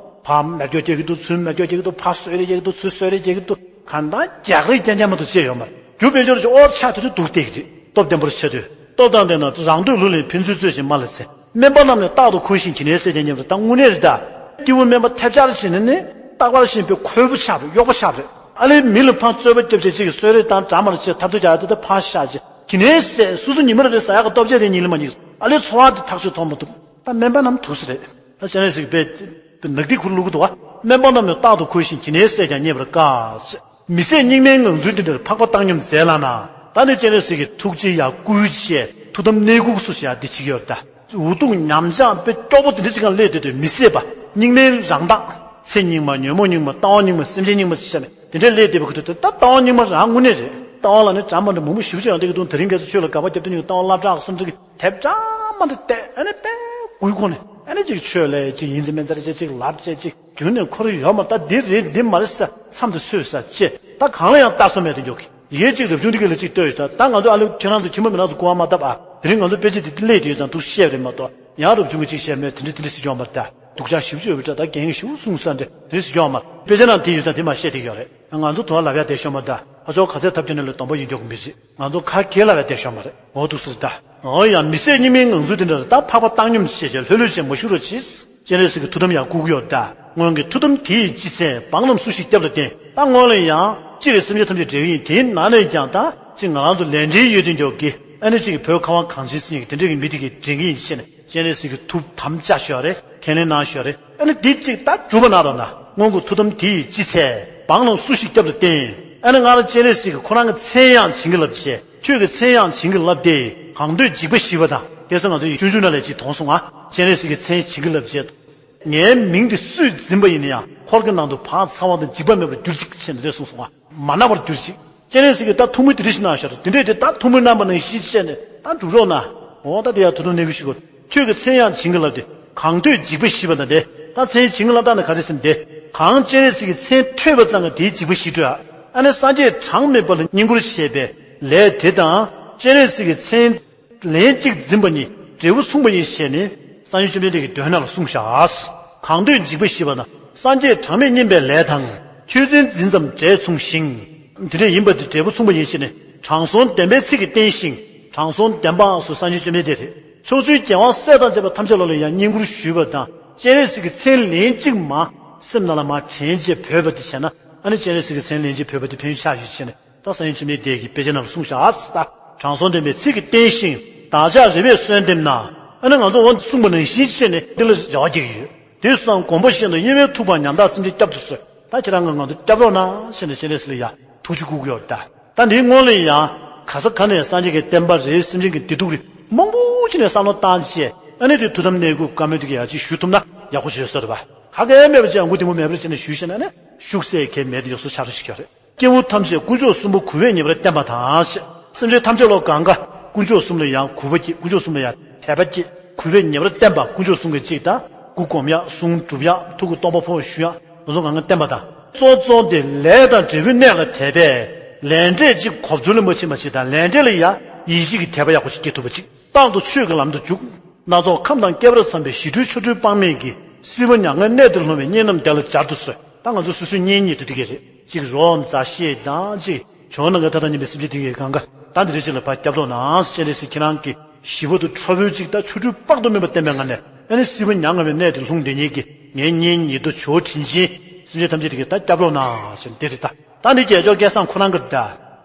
ཕར་མེ་སྒྱོགས་རྒྱག་གི་འདུག་ཚུར་མེ་སྒྱོགས་རྒྱག་གི་འདུག་ཕར་གསོད་རེས་རྒྱག་གི་འདུག་གང་ལྟར་རྒྱག་རེས་རྐྱང་རྐྱང་མ་གཏོགས་ཅི་ཡོད་མ་རེད། རྒྱུ་དཔལ་འབྱོར་གྱི་ཨོ་ཆགས་དུས་དུ་སྡུག་བསྡད་ཀྱི་རེད། སྟོབས་ལྡན་པོར་ཆགས་དུས། སྟོབས་དང་ལྡན་ན་རང་འདོད་བསླུ་ལེན་ཕན་ཚུན་རྩོད་ཅིང་སྨྲ་ལ་འཚེ། དམན་པ་རྣམས་ནི་རྟག་ཏུ་འཁོན་ཞིང་གྱི་ནད་བསད་ཀྱང་ཉེ་བར་ད་དངོས་གནས་རེད་ད། སྐྱེ་བོ་དམན་པ་ཐལ་ཆར་བྱས་ནས་ནི་རྟག་པར་ཤེས་པའི་ཁོལ་པོ་ཆགས་པ་གཡོག་པོ་ཆགས་པ་རེད། ཨ་ལས་མི་ལ་ཕར་རྩོད་པ་རྒྱབ་བྱས་ཅིག་གསོད་རེས་དང་འདྲ་མ་འདྲ་བྱས་ཐབས་ཐབས་རྒྱག་ཡ་དེ་ད་ཕར་བཞག་ཅིག་གྱི་ནད་བསད་སོ་སོ་ཉི་མ་རེ་རེ་ཟ་ཡག་གི་ལྟོ་ཆས་དེ་ཉིད་ལ་མ་ཉིག་ཨ་ལས་འཚོ་བ་དེ་ཐག་ཆོད་མཐོང་མ་ཐུབ། ད་དམན་པ་རྣམས་ཐུགས་སུ་རེད། ད་སྤྱན་རས་གཟིགས་པས་ནག་ཐིག་ཁུར་བླུག་གི་འདུག་བ། དམན་པ་རྣམས་ནི་རྟག་ཏུ་འཁོལ་ཞིང་གྱི་ནད་བསད་ཀྱང་ཉེ་བར་དཀའ། མི་བཟད་སྙིགས་མའི་ངང་ཚུལ་འདི་འདྲར་འཕགས་པ་བཏང་སྙོམས་མཛད་ལགས་ན། ད་ནི་སྤྱན་རས་གཟིགས་ཀྱི་ཐུགས་རྗེ་ཡར་བསྐུལ་བྱས་ཐུགས་དམ་གནད་བསྐུལ་སུ་བྱས་འདི་བྱེད་ཀྱི་ཡོད་ད། འུ་སྡུག་ཉམས་ཆག་དཔེ་སྐྱོ་པོ་དེ་འདྲ་ཅིག་གང་སླེབས་བསྡད་དུས་མི་བཟད་པ་སྙིགས་མའི་རང་མདངས། ཚེ་སྙིགས་མ་ཉོན་མོངས་སྙིགས་མ་ལྟ་བ་སྙིགས་མ་སེམས་ཅན་སྙིགས་མ་ཟེར་ནས་དེ་འདྲ་སླེབས་བསྡད་པའི་ཁུ་ཐུག་དེ་ད་ལྟ་བ་སྙིགས་མ་རང་དངོས་གནས་རེད། ལྟ་བ་ལ་ནི་གྲངས་མ་འདྲ་མང་པོ་ཞེ་པོ་ཅིག་ཡོང་བསྡད་ཀྱི་འདུག་དེ་རིང་ཁ་སང་ཆོས་ལ་དགག་པ་རྒྱབ་དུས་ཉིད་ཀྱི་ལྟ་བ་སློབ་གྲྭ་གསུམ་ཁྲི་གི་དེབ་གྲངས་མ་འདྲ་བལྟས་ཨ་ནི་དཔེ་དགུའི་ཁོངས་ནས་ཨ་ནི་ཅིག་ཆོས་ལས་ཅིག་ཡིན་ཟེར་མིན་ཟེར་ཅིག་ཅིག་ལབ་བྱས་ཅིག་རྒྱུན་ནས་འཁོར་ཡོད་མ་ད་འདི་རེད་འདི་མ་རེད་ས་མཚམས་དུ་སོས་ས་ཅེ་ད་གང་ལ་ཡང་ལྟ་སོ་མེད་དུ་འཇོག་གི་ཡེ་ཅིག་རབ་བྱུང་འདི་ག་ལ་ཅིག་ལྟོས་ཡོད་ད། ད་ང་ཚོ་ཨ་ལོ་ཁྱེད་རང་ཚོ་ཁྱིམ་པ་མི་རང་ཚོ་གོ་བ་མ་བཏབ་ཨ། དེ་རིང་ང་ཚོ་དཔེ་ཆ་འདི་སླེབས་དུས་ཙང་འདུག་བཤད་རེད་མ་གཏོགས་ཡང་རབ་བྱུང་གི་ཅིག་བཤད་མེད་དེ་འདྲ་དེ་འདྲ་ཟེར་གྱི་ཡོད་མ་རེད་ད། སྡུག་ཅག་ཞེ་པོ་ཅིག་ཡོད་པའི་འདྲ་ད་རྒན་ཞེ་པོ་གསུངས་ས་འདྲ་དེ་འདྲ་ཟེར་གྱི་ཡོད་མ་རེད། དཔེ་ཆ་ནང་དེ་ཡོད་ཙང་དེ་མ་བཤད་དེ་ཡོད་རེད། ང་ཚོ་དུ་བ་ལབ་ཡ་དེ་ཤོར་མ་ད། ཨ་ཅོ་ག་ཚད་ཐབས་སྐྱོ་ནས་ལ་སྡོམ་པ་ཡིན་འཇོག་གི་མི་རེད། ང་ཚོ་ཁ་གྱེས་ལབ་ཡ་དེ་ཤོར་མ་རེད། འོ་འདུག་ཟེར་ད། འོ་ཡང་མི་བཟད་སྙིགས་མའི་ངང་ཚུལ་དེ་འདྲ་ད་འཕགས་པ་བཏང་སྙོམས་ཞེས་བྱ་ལྷོད་ལྷོད་བྱས་མ་བཞུགས་རོགས་གྱིས། སྤྱན་རས་གཟིགས་ཀྱི་ཐུགས་དམ་ཡང་བསྐུལ་གྱི་ཡོད་ད། སྔོན་གྱི་ཐུགས་དམ་དེ་ཡི་སྤྱི་མཚན་བང་རྣམས་སུ་ཞིག་སྐྱབས་ལ་བརྟེན། ད་སྔོན་ལ་ཡང་སྤྱིར་སེམས་ཅན་ཐམས་ཅད་བསྒྲལ་གྱི་ཡིན། དེའི་ནང་ནས་ཀྱང་ད་ཅིག་ང་རང་ཚོ་ལས་འབྲེལ་ཡོད་དུ་འཇོག་གི་ཨ་ནི་ཅིག་བོད་ཁ་བ་གངས་ཅན་སེམས་ཀྱི་དེ་འདྲ་གི་མི་དེ་གི་འདྲེན་གྱི་ཡིན་ཞེས་ནས་སྤྱན་རས་གཟིགས་ཀྱི་ཐུགས་དམ་བཅའ་ཞོར་རེ་ཁས་ལེན་གནང་ཞོར་རེ་ཨ་ནི་འདི་ཅིག་ད་འཇུག་པ་གནང་རོགས་གནང་། སྔོན་གྱི་ཐུགས་དམ་དེ་ཡི་སྤྱི་མཚན་བང་རྣམས་སུ་ཞིག་སྐྱབས་ལ་བརྟེན། ཨ་ནི་སྔར་སྤྱན་རས་གཟིགས་ཀྱི་ཁོ་རང་གི་མཚན་ཡང་བྱིན་གྱིས་བརླབས་བྱས་ཆོས་ཀྱི་མཚན་ཡང་བྱིན་གྱིས་བརླབས་ཏེ་གང་འདོད་འཇིགས་པ་ཞི་བ་དང་ སྐལ་བཟང་ང་ཚོ་ཡི་ཆུང་ཆུང་ན་ལས་ཅིག་མཐོང་སོང་ང་། སྤྱན་རས་གཟིགས་ཀྱི་མཚན་བྱིན་གྱིས་བརླབས་རྗེས། ངའི་མིང་འདི་སུས་འཛིན་པ་ཡིན་ན་ཡང་འཁོར་གྱི་ནང་དུ་བག་ཚ་བ་དང་འཇིགས་པ་མེད་པར་གྱུར་ཅིག་ཅེས་འདི་འདྲས་གསུངས་སོང་ང་། མ་ན་བར་གྱུར་ཅིག། སྤྱན་རས་གཟིགས་ཀྱིས་ད་ཐུགས་མོས་དེ་འདྲ་ཞིག་གནང་ཤག་རོ། དེ་འདྲས་དེ་ད་ཐུགས་མོས་གནང་བ་ནང་བཞིན་བྱས་ནས་ད་འགྲུབ་རོགས་གནང་། འོ་ད་དེ་ཡང་ཐུགས་དམ་གནད་ཀྱི་ཞུ་དགོས། ཁྱོད་ཀྱི་མཚན་ཡང་བྱིན་གྱིས་བརླབས་ཏེ། གང་འདོད་འཇིགས་པ་ཞི་བ་དང་ལྡན། ད་མཚན་བྱིན་གྱིས་བརླབས་ད་ནི་ག་རེ་ཟེར་ན་དེ། གང་སྤྱན་རས་གཟིགས་ཀྱི་མཚན་ཐོས་པ་ཙམ་གྱིས་དེའི་འཇིགས་པ་ཞི་འགྲོ་ཡ། ཨ་ནི་སངས་རྒྱས་གྲངས་མེད་པ་ལ་བསྙེན་བཀུར་བྱས་པའི་ལས་དེ་དང་། སྤྱན་རས་གཟིགས་ཀྱི་མཚན་ལན་གཅིག་འཛིན་པ་གཉིས་འབྲས་བུ་མཚུངས་པ་ཡིན་ཞེས་ནི། སངས་རྒྱས་བཅོམ་ལྡན་འདས་ཀྱིས་མདོའི་ནང་ལ་གསུངས་ཤག། གང་འདོད་འཇིགས་པ་ཞི་བ་དང་། སངས་རྒྱས་གྲངས་མེད་བསྙེན་པའི་ལས་དང་། ཆོས་མཚན་འཛིན་ཙམ་འབྲས་མཚུངས་ཤིང་། དེ་འདྲ་ཡིན་པ་དེ་འབྲས་བུ་མཚུངས་པ་ཡིན་ཞེས་ནི། དྲང་སྲོང་བདེན་པའི་ཚིག་གིས་བསྟན་ཞིང་། དྲང་སྲོང་བདེན་པ་སོགས་སངས་རྒྱས་བཅོམ་ལྡན་འདས་རེད། ཕྱོགས་བཅུའི་རྒྱལ་དབང་སྲས་དང་བཅས་པ་ཐམས་ཅད་ལ་ཡང་བསྙེན་བཀུར་ཞུས་པ་དང་། སྤྱན་རས་གཟིགས་ཀྱི་མཚན་ལན་གཅིག་མ་སེམས་ནང་ལ་མ་དྲན་བྱས་བོས་པ་དེ་བྱས་ན། ཨ་ནི་སྤྱན་རས་གཟིགས་ཀྱི་མཚན་ལན་གཅིག་བོས་པ་དེ་ཕན་ཡོན་ཆེ་ཡོད་ཅེས་ནི། ད་སངས་རྒྱས་བཅོམ་ལྡན་འདས་ཀྱིས་དཔེ་ཆ་ནང་ལ་གསུངས་བཞག་ཨ་སི་ད། དྲང་སྲོང་བདེན་པའི་ཚིག་གིས་བསྟན་ཞིང་། བདག་ཅག་རེ་བས་གསོལ་འདེབས་ན། ཨ་ནི་ང་ཚོ་འོ་གསུངས་པ་ནང་བཞིན་བྱས་ནས་འདི་ལ་རེ་བ་རྒྱག་གི་ཡོད། དེ་སོང་དགོངས་པ་བཞིན་དུ་གཡེང་བས་ཐུག་པ་ཉམ་ཐག་སེམས་ཅན་བསྐྱབ་ཏུ་གསོལ། ད་ཁྱེད་རང་གིས་ང་ཚོ་བསྐྱབ་རོགས་གནང་ཞེས་ནས་སྤྱན་རས་གཟིགས་ལ་ཡ་ཐུགས་རྗེ་སྐུལ་གྱི་ཡོད་ད། ད་འདིའི་སྔོན་ལ་ཡང་ག་ས་ག་ནས་སངས་རྒྱས་ཀྱི་བསྟན་པ་རེད། སེམས་ཅན་གྱི་བདེ་སྡུག་རེད། མང་པོ་ཅིག་ནས་བསམ་བློ་བཏང་བྱས། ཨ་ནི་དེ་ཐུགས་དམ་གནད་བསྐུལ་བཀའ་མོལ་དེ་ག་ཡ་ཅིག་ཞུ་ཐུབ་ན་ཡག་པོ་བྱོས་ས་རེད་པ། ག་གེ་མེད་པ་ཅིག་ཨང་ཀུ་ཏི་མུ་མེད་པ་ཅིག་ནས་ཞུས་བྱས་ན་ནི་ཤུགས་སེ་གེ་མེད་དེ་ཡོག་སོ་ཆགས་རེ་ཞིག་ཡོད་རེད། སྐྱེ་བོ་ཐམས་ཅད་དཀོན་མཆོག་གསུམ་པོ་གུས་པས་ཉེ་བར་བསྟེན་པ་དང་ཞེས། སེམས་ཅན་ཐམས་ཅད་ལ་གང་ག་དཀོན་མཆོག་གསུམ་ལ་ཡང་གུས་པ་བསྐྱེད། དཀོན་མཆོག་གསུམ་ལ་ཡང་དད་པ་བསྐྱེད། གུས་པས་ཉེ་བར་བསྟེན་པ། དཀོན་མཆོག་གསུམ་གྱི་གཅིག་དང་། སྐུ་སྒོམ་ཡག་གསུང་སྒྲུབ་ཡག་ཐུགས་ཀྱི་སྟོང་པ་ཕོ་བ་ཞུ་ཡག་འོ་ཚོ་གང་ག་བསྟེན་པ་དང་། གཙོ་གཙོ་དེ་ལས་དང་འབྲས་བུའི་གནས་ལ་དད་པས། ལས་འབྲས་གཅིག་གོ་འཛོལ་ལ་མ་ཕྱིན་པ་ཅིག་དང་། ལས་འབྲས་ལ་ཡང་ཡིད་ཆེས་ཀྱི་དད་པ་ཡག་པོ་ཞིག་སྐྱེ་ཐུབ་པ་ཅིག་རྟག་ཏུ་ཆོས་ཀྱི་ལམ་དུ་འཇུག་སྣ་ཚོགས་ཁམས་དང་བསྐལ་པར་འཚམས་པའི་ཞི་ཁྲོའི་ཆོ་འཕྲུལ་དཔག་མེད་ཀྱིས། སྲིད་པ་མྱ་ངན་གནས་འདིར་ལྷུང་བའི་གཉེན་རྣམས་བདེ་ལ་སྦྱར་དུ་གསོལ། ད་ང་ཚོ་སོ་སོའི་གཉེན་ཉེ་དུ་འདི་གས་རེད། གཅིག་རོགས་མཛའ་བཤེས་དང་གཅིག་ཇོ་བོ་ནམ་མཁའི་མཐའ་དང་མཉམ་པའི་སེམས་ཅན་འདི་གས་གང་ག་ད་འདི་རེ་ཅིག་ལ་ཕར་སྐྱབས་རོགས་གནང་ཞེས། སྤྱན་རས་གཟིགས་ཁྱེད་རང་གིས་ཞི་བ་དང་ཁྲོ་བོའི་གཅིག་ད་ཆོ་འཕྲུལ་དཔག་ཏུ་མེད་པ་བསྟན་པའི་ངང་ནས། ཨ་ནི་སྲིད་པ་མྱ་ངན་པའི་གནས་འདིར་ལྷུང་བསྡད་མཁན་གྱི་ངའི་གཉེན་ཉེ་དུ་ཇོ་བོ་དྲིན་ཅན་སེམས་ཅན་ཐམས་ཅད་འདི་གས་ད་སྐྱབས་རོགས་གནང་ཞེས་འདི་རེད་ད། ད་འདི་རྒྱལ་མཆོག་སྐལ་བཟང་ཁོ་རང་གི་ད།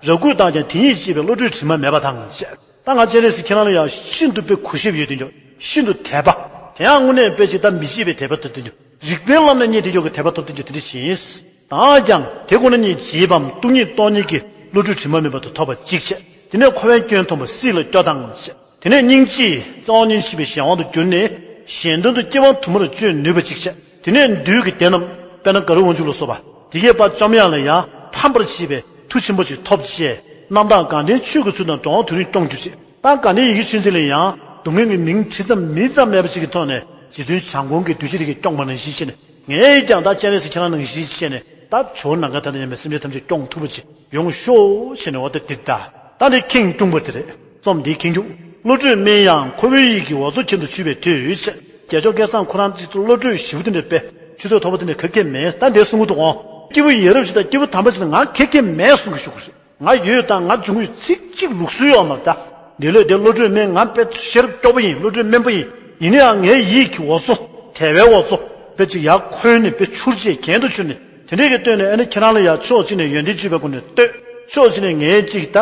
རབ་གུས་དང་ཀྱང་དེ་ཉིད་གཅེས་པའི་བློ་གྲོས་དྲི་མ་མེད་པ་དང་ཞེས། ད་ང་སྤྱན་རས་གཟིགས་ཁྱེད་རང་ལ་ཡང་ཤིན་ཏུ་དཔེ་གུས་ཞབས་ཡོད་དེ་འཇོག་ཤིན་ཏུ་དད་པ། དེ་ཡང་དངོས་གནས་དཔེ་ཅིག་ད་མི་ཕྱེད་པའི་དད་པ་དེ་དེ་འཇོག་རིག་པའི་ལམ་ནས་རྙེད་དེ་འཇོག་གི་དད་པ་ཐོབ་དེ་འཇོག་དེ་འདྲ་བྱིན། ད་ཀྱང་དེ་ཁོ་ན་ཉིད་བྱེད་པའམ་སྟོང་ཉིད་སྟོང་ཉིད་ཀྱི་བློ་གྲོས་དྲི་མ་མེད་པ་དེ་ཐོབ་པ་གཅིག་བྱས། དེ་ནས་འཁོར་བའི་སྐྱོན་མཐོང་བ་སྲིད་ལ་སྐྱོ་སྟངས་བྱས། དེ་ནས་སྙིང་རྗེས་རྩེ་བ་སྙིང་རྗེ་ཆེན་པོའི་གཞན་དབང་དུ་གྱུར་ནས། གཞན་དོན་དུ་སྐྱེ་བ་དུ་མར་སྤྱོད་ནུས་པ་གཅིག་བྱས། དེ་ནས་བདུད་ཀྱི་སྡེ་རྣམས་དཔེར་ན་ག་རུ་དབང་ཕྱུག་ལ་སོགས་པ་དེ་གས་ཕར་བཅོམ་ཡག་ལ་ཡང་ཕམ་པར་བྱེད་པའི་མཐུ་ཆེན་པོ་ཅིག་ཐོབ་བྱས། རྣམ་དག་དགའ་ལྡན་ཆོས་ཀྱི་ཚུལ་དང་འགྲོ་བ་དུས་རིང་སྐྱོང་གྱུར་ཅིག་ད་དགའ་ལྡན་ཡི་གེ་ཆོས་འཛིན་ལ་ཡང་སྡུག་བསྔལ་གྱི་མིང་བྲིས་ཙམ་མིང་ཙམ་མེད་པ་ཅིག་གི་ཐོག་ནས་རྗེ་བཙུན་བྱམས་མགོན་གྱིས་བདུད་རྩི་རིགས་ཀྱིས་སྐྱོང་བ་ནང་བཞིན་བྱས་ནས། ངས་ཀྱང་ད་སྤྱན་རས་གཟིགས་ཁྱེད་རང་ནང་བཞིན་བྱས་ནས་ད་ཇོ་བོ་ནམ་མཁའི་མཐའ་དང་མཉམ་པའི་སེམས་ཅན་ཐམས་ཅད་སྐྱོང་ཐུབ་པ་ཅིག་ཡོང་ཤོག་བྱས་ནས། འོ་ད་འདི་ད་ད་འདི་ཁེངས་སྐྱུང་པ་དེ་རེད། རྩོམ་འདིའི་ཁེངས་སྐྱུང་། བློ་གྲོས་དམན་ཡང་ཁོ་བོའི་ཡིད་ཀྱི་འོ་མཚོ་གྱེན་དུ་ཆུད་པའི་དུས་ཚེ། རྒྱལ་མཆོག་སྐལ་བཟང་ཁོ་རང་གཅིག་ཏུ་བློ་གྲོས་ཞེ་པོ་དེ་འདྲ་དཔེ་ཆུ་ཚོད་མཐོ་པོ་དེ་འདྲ་ག་གེ་མེད། ད་འདི་གསུང་གི་འདུག་འོང་། སྐྱེས་བུ་ཡ་རབས་ཅིག་དང་སྐྱེས་བུ་དམ་པ་ཅིག་ལ་ང་ག་གེ་མེད་གསུང་གི་ཞུ་གི་རེད། ང་ཡོད་དང་ང་འབྱུང་གི་ཚིག་གཅིག་ལུགས་སྲོལ་ཡོད་མ་རེད་ད། འདི་ལས་དེ་བློ་གྲོས་དམན། ང་དཔེ་ཤེས་རབ་སྐྱོ་པོ་ཡིན། བློ་གྲོས་དམན་པོ་ཡིན། ཡིན་ན་ཡང་ངའི་ཡིད་ཀྱི་འོ་མཚོ་དལ་བའི་འོ་མཚོ་དཔེ་ཅིག་ཡར་ཁོལ་ནས་དཔེ་ཆུར་བཅད་གྱེན་དུ་ཆུར་ནས་དེ་འདྲས་ཀྱི་བཏོན་ནས། ཨ་ནི་ཁྱེད་རང་ལ་ཡང་ཕྱོགས་གཅིག་ནས་ཡོན་ཏན་སྤྱོད་པའི་སྒོ་ནས་བསྟོད། ཕྱོགས་གཅིག་ནས་ངའི་གཅིག་ད་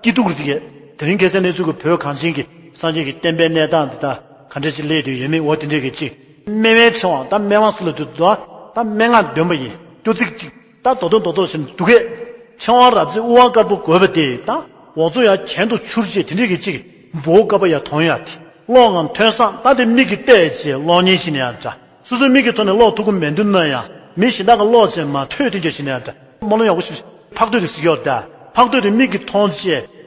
སྐྱིད་སྡུག་རེད་དེ་གས། དེ་རིང་ཁ་སང་གནས་ཚུལ་གྱི་བོད་གངས་ཅན་གྱི་སངས་རྒྱས་ཀྱི་བསྟན་པའི་གནས་སྟངས་འདི་ད་ག་འདྲས་ཅིག་སླེབས་བསྡད་ཡོད་མེད། འོ་དེ་འདྲས་ཀྱི་གཅིག་སྨེ་བའི་ཕྲེང་བ། ད་སྨེ་བ་ཟེར་ལ་དུས་དུ་ད་སྨེ་ང་འདོན་པ་ཡིན། སྐྱོ་ཚིག་གཅིག་ད་རྡོག་རྡོག་རྡོག་རྡོག་ཟེར་ནས་འདུག་གས། ཕྲེང་བ་རབ་མཛེས་དབུ་བ་དཀར་པོ་བགོས་པ་དེ་དང་། འོ་མཚོ་ཡར་གྱེན་དུ་ཆུར་བཅད་དེ་འདྲས་ཀྱི་གཅིག་འབོ་དཀར་པོ་ཡར་ཐོན་ཡག་དེ། གློག་ངང་ཐོན་བཟང་། ད་དེ་མིག་གིས་བལྟས་བྱས་གློག་བརྙན་བྱས་ན་ཡང་འདྲ། སོ་སོའི་མིག་གི་ཐོག་ནས་ཀློག་ཐུབ་ཀྱི་མི་འདུག་ན་ཡང་མི་གཞན་དག་གིས་ཀློག་བྱས་མར་ཐོས་དེ་འདྲས་བྱས་ན་ཡང་འདྲ། སྨོན་ལམ་ཡག་པོ་ཞིག་ཕག་ཐོད་དེ་གཟིགས་ཡོད་འདྲ། ཕག་ཐོད་དེ་མིག་གིས་མཐོང་བྱས་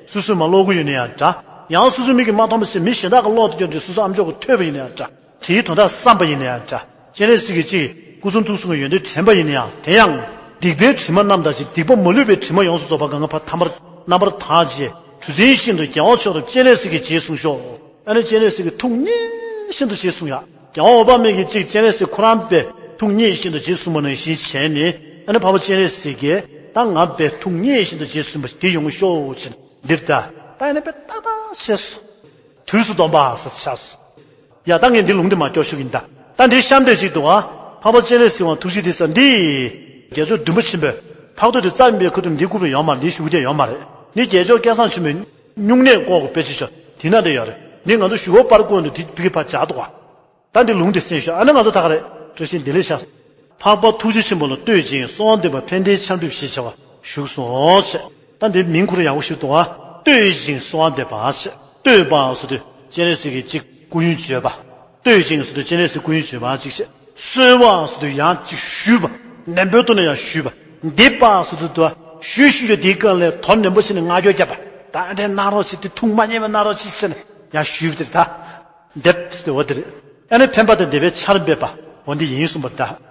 སོ་སོས་མར་ཀློག་གི་ཡོད་ན་ཡང་འདྲ། ཡང་སོ་སོའི་མིག་གིས་མ་མཐོང་བ་བྱས་མི་གཞན་དག་གིས་ཀློག་དེ་འདྲས་བྱས་སོ་སོ་ཨམ་ཅོག་གིས་ཐོས་པ་ཡིན་ན་ཡང་འདྲ། དེའི་དོན་དག་བསམ་པ་ཡིན་ན་ཡང་འདྲ། སྤྱན་རས་གཟིགས་ཀྱི་གཅིག་སྐུ་གསུང་ཐུགས་གསུམ་གྱི་ཡོན་ཏན་དྲན་པ་ཡིན་ན་ཡང་། དེ་ཡང་སྡིག་པའི་དྲི་མ་རྣམས་དག་ཅིང་སྡིག་པ་མ་ལུས་པའི་དྲི་མ་ཡོངས་སུ་རྫོགས་པ་གང་ག་ཕར་ཐར་པར་རྣམ་པར་དག་བྱས། གྲུ་གཟིངས་བཞིན་དུ་རྒྱལ་བ་མཆོག་རབ་སྤྱན་རས་གཟིགས་ཀྱིས་རྗེས་བཟུང་ཤོག། ཨ་ནི་སྤྱན་རས་གཟིགས་ཀྱིས་ཐུགས་མཉེས་བཞིན་དུ་རྗེས་བཟུང་ཡག། རྒྱལ་བ་འོད་དཔག་མེད་ཀྱིས་གཅིག་སྤྱན་རས་གཟིགས་ཁོ་རང་དཔེ་ཐུགས་མཉེས་བཞིན་དུ་རྗེས་བཟུང་བ་ནང་བཞིན་བྱས་ནས། ཨ་ནི་འཕགས་པ་སྤྱན་རས་གཟིགས་ཀྱིས་ད་ང་དཔེ་ཐུགས་མཉེས་བཞིན་དུ་རྗེས་བཟུང་བ་དེ་ཡོང་ཤོག་ཅེས་འདིར་ད་ད་ཡིན་ན་དཔེ་ཏག་ཏག་བྱས་སོ། དུས་སུ་སྡོམ་པ་ཟེར་ཆགས་སོ། ཡ་ད་ངས་འདི་ལུང་འདི་མ་སྐྱོར་ཞུ་གི་ཡིན་ད། ད་འདི་གཤམ་དེ་ཅིག་འདུག་ཨ། འཕགས་པ་སྤྱན་རས་གཟིགས་དབང་ཐུགས་རྗེ་འདི་ས་འདི། རྒྱལ་མཆོག་བདུན་པོ་ཆེན་པོས་ཕག་ཐོད་དེ་རྩ་ཡིན་པའི་ཁུ་ཐུམ་འདི་བཀུར་བ་ཡོད་མ་རེད། འདི་ཞུ་རྒྱུ་དེ་ཡོད་མ་རེད། འདི་རྒྱལ་མཆོག་སྐལ་བཟང་ཆེན་པོས་སྨྱུང་གནས་སྐོར་གྱི་དཔེ་ཆ་ཤོག་དེ་ན་དེ་ཡོད་རེད། འདི་ང་ཚོ་ཞུ་བོ་པར་བརྐོས་འདུག་དེ་ཕ་གི་ཕར་བྱ་འདུག་ཨ། ད་འདི་ལུང་དེ་གསན་ཤོག། ཨ་ནི་ང་ཚོ་ད་ག་རེད། བཀྲ་ཤིས་བདེ་ལེགས་ཤག། འཕགས་པ་ཐུགས་རྗེ་ཆེན་པོ་ལ་བསྟོད་ཅིང་གསོལ་བ་འདེབས་པ་ཕན་བདེའི་ཆར་འབེབས་ཞེས་བྱ་བ་བཞུགས་སོ་ཞེས། ད་འདི་མིང་ཁོ་རང་ཡག་པོ་ཞིག་འདུག་ཨ། བསྟོད་ཅིང་གསོལ་བ་འདེབས་པ་ཞེས། བསྟོད་པ་ཟེར་དུས། སྤྱན་རས་གཟིགས་ཀྱིས་གཅིག་སྐུ་ཡོན་བརྗོད་པ། བསྟོད་ཅིང་ཟེར་དུས་སྤྱན་རས་གཟིགས་སྐུ་ཡོན་བརྗོད་པ་གཅིག་བཤད། གསོལ་བ་ཟེར་དུས་ཡང་གཅིག་ཞུས་པ། ནན་པོའི་ཐོག་ནས་ཡང་ཞུས་པ། འདི་པ་ཟེར་དུས་དུ་ཞུས་ཞུས་ཀྱང་དེའི་སྐབས་ལས་དོ་ནན་པོ་བྱས་ནས་བསྔགས་བརྗོད་བརྒྱབ་པ། ད་འདྲའི་གནང་རོགས་བྱེད། དེ་ཐུགས་མ་མཉེས་པ་གནང་རོགས་བྱེད་ཟེར་ནས་ཡང་ཞུས་པ་དེ་རེད་ད། འདེབས་ཟེར་དུས་འོ་དེ་རེད། ཨ་ནི་ཕན་པ་དང་བདེ་བའི་ཆར་འབེབས་པ། འོ་འདི་ཡིན་གསུངས་པ་རེད་ད།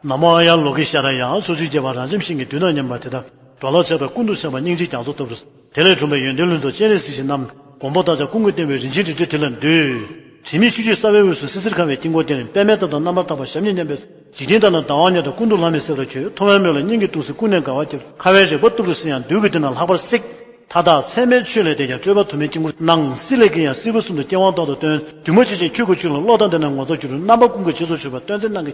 ན་མོ་ཨཱརྱ་ལོ་ཀེ་ཤྭ་ར་ཡ། ཕྱོགས་བཅུའི་རྒྱལ་བ་རང་བྱམས་ཞིང་གི་མདུན་དང་མཉམ་པ་དེ་དག་འགྲོ་ལ་ཕྱག་འཚལ་བ་ཀུན་ཏུ་ཁྱབ་པ་སྙིང་རྗེའི་རྒྱ་མཚོ་ལྟ་བུར། དེ་ལས་འཁྲུངས་པའི་ཡོན་ཏན་ལྷུན་རྫོགས་སྤྱན་རས་གཟིགས་ཞེས་རྣམས། མགོན་པོ་བདག་ཅག་ཀུན་གྱིས་བསྟེན་པའི་རིན་ཆེན་རིན་བྲལ་དེ་ལ་འདུད། དྲི་མེད་ཆུ་སྐྱེས་གསར་བའི་དབུས་སུ་བསིལ་ཟེར་ཁ་བའི་དཀྱིལ་འཁོར་སྟེང་། པདྨའི་སྟོབས་དང་རྣམ་པར་དག་པ་ཞབས་གཉིས་མཉམ་པའི། འཇིག་རྟེན་དག་ན་ཟླ་བ་ཉི་ལྟར་ཀུན་ཏུ་ལྷམ་མེ་བསྲེགས་པར་གྱུར། མཐོ་བའི་མོད་ལ་སྙིང་གི་གདུང་སེམས་ཀུན་ནས་དགའ་བར་ཁྱབ། ཁ་བའི་རེག་པ་གཏུབ་རུ་བསིལ་ཡང་བདུད་ཀྱི་མདུན་ན་ལྷག་པར་བསྲེགས། མཐའ་དག་མཚན་མའི་ཆོས་ལས་འདས་ཀྱང་སྤྲོས་པ་དུ་མའི་དཀྱིལ་འཁོར་སྣང་། བསིལ་ལས་ཀྱིས་ཡང་བསིལ་བ་གསུམ་དུ་སྐྱེ་བ་རྟག་ཏུ་སྟོན། དུས་མ་ཕྱིས་ཤིང་ཁྱོད་ཀྱི་ཆོས་ལ་བློ་དང་ལྡན་ན་ངོ་ཚ་འགྱུར། རྣམ་པ་ཀུན་གྱི་རྗེས་སུ་ཞུགས་པ་སྟོན་འཛིན་གནང་གི།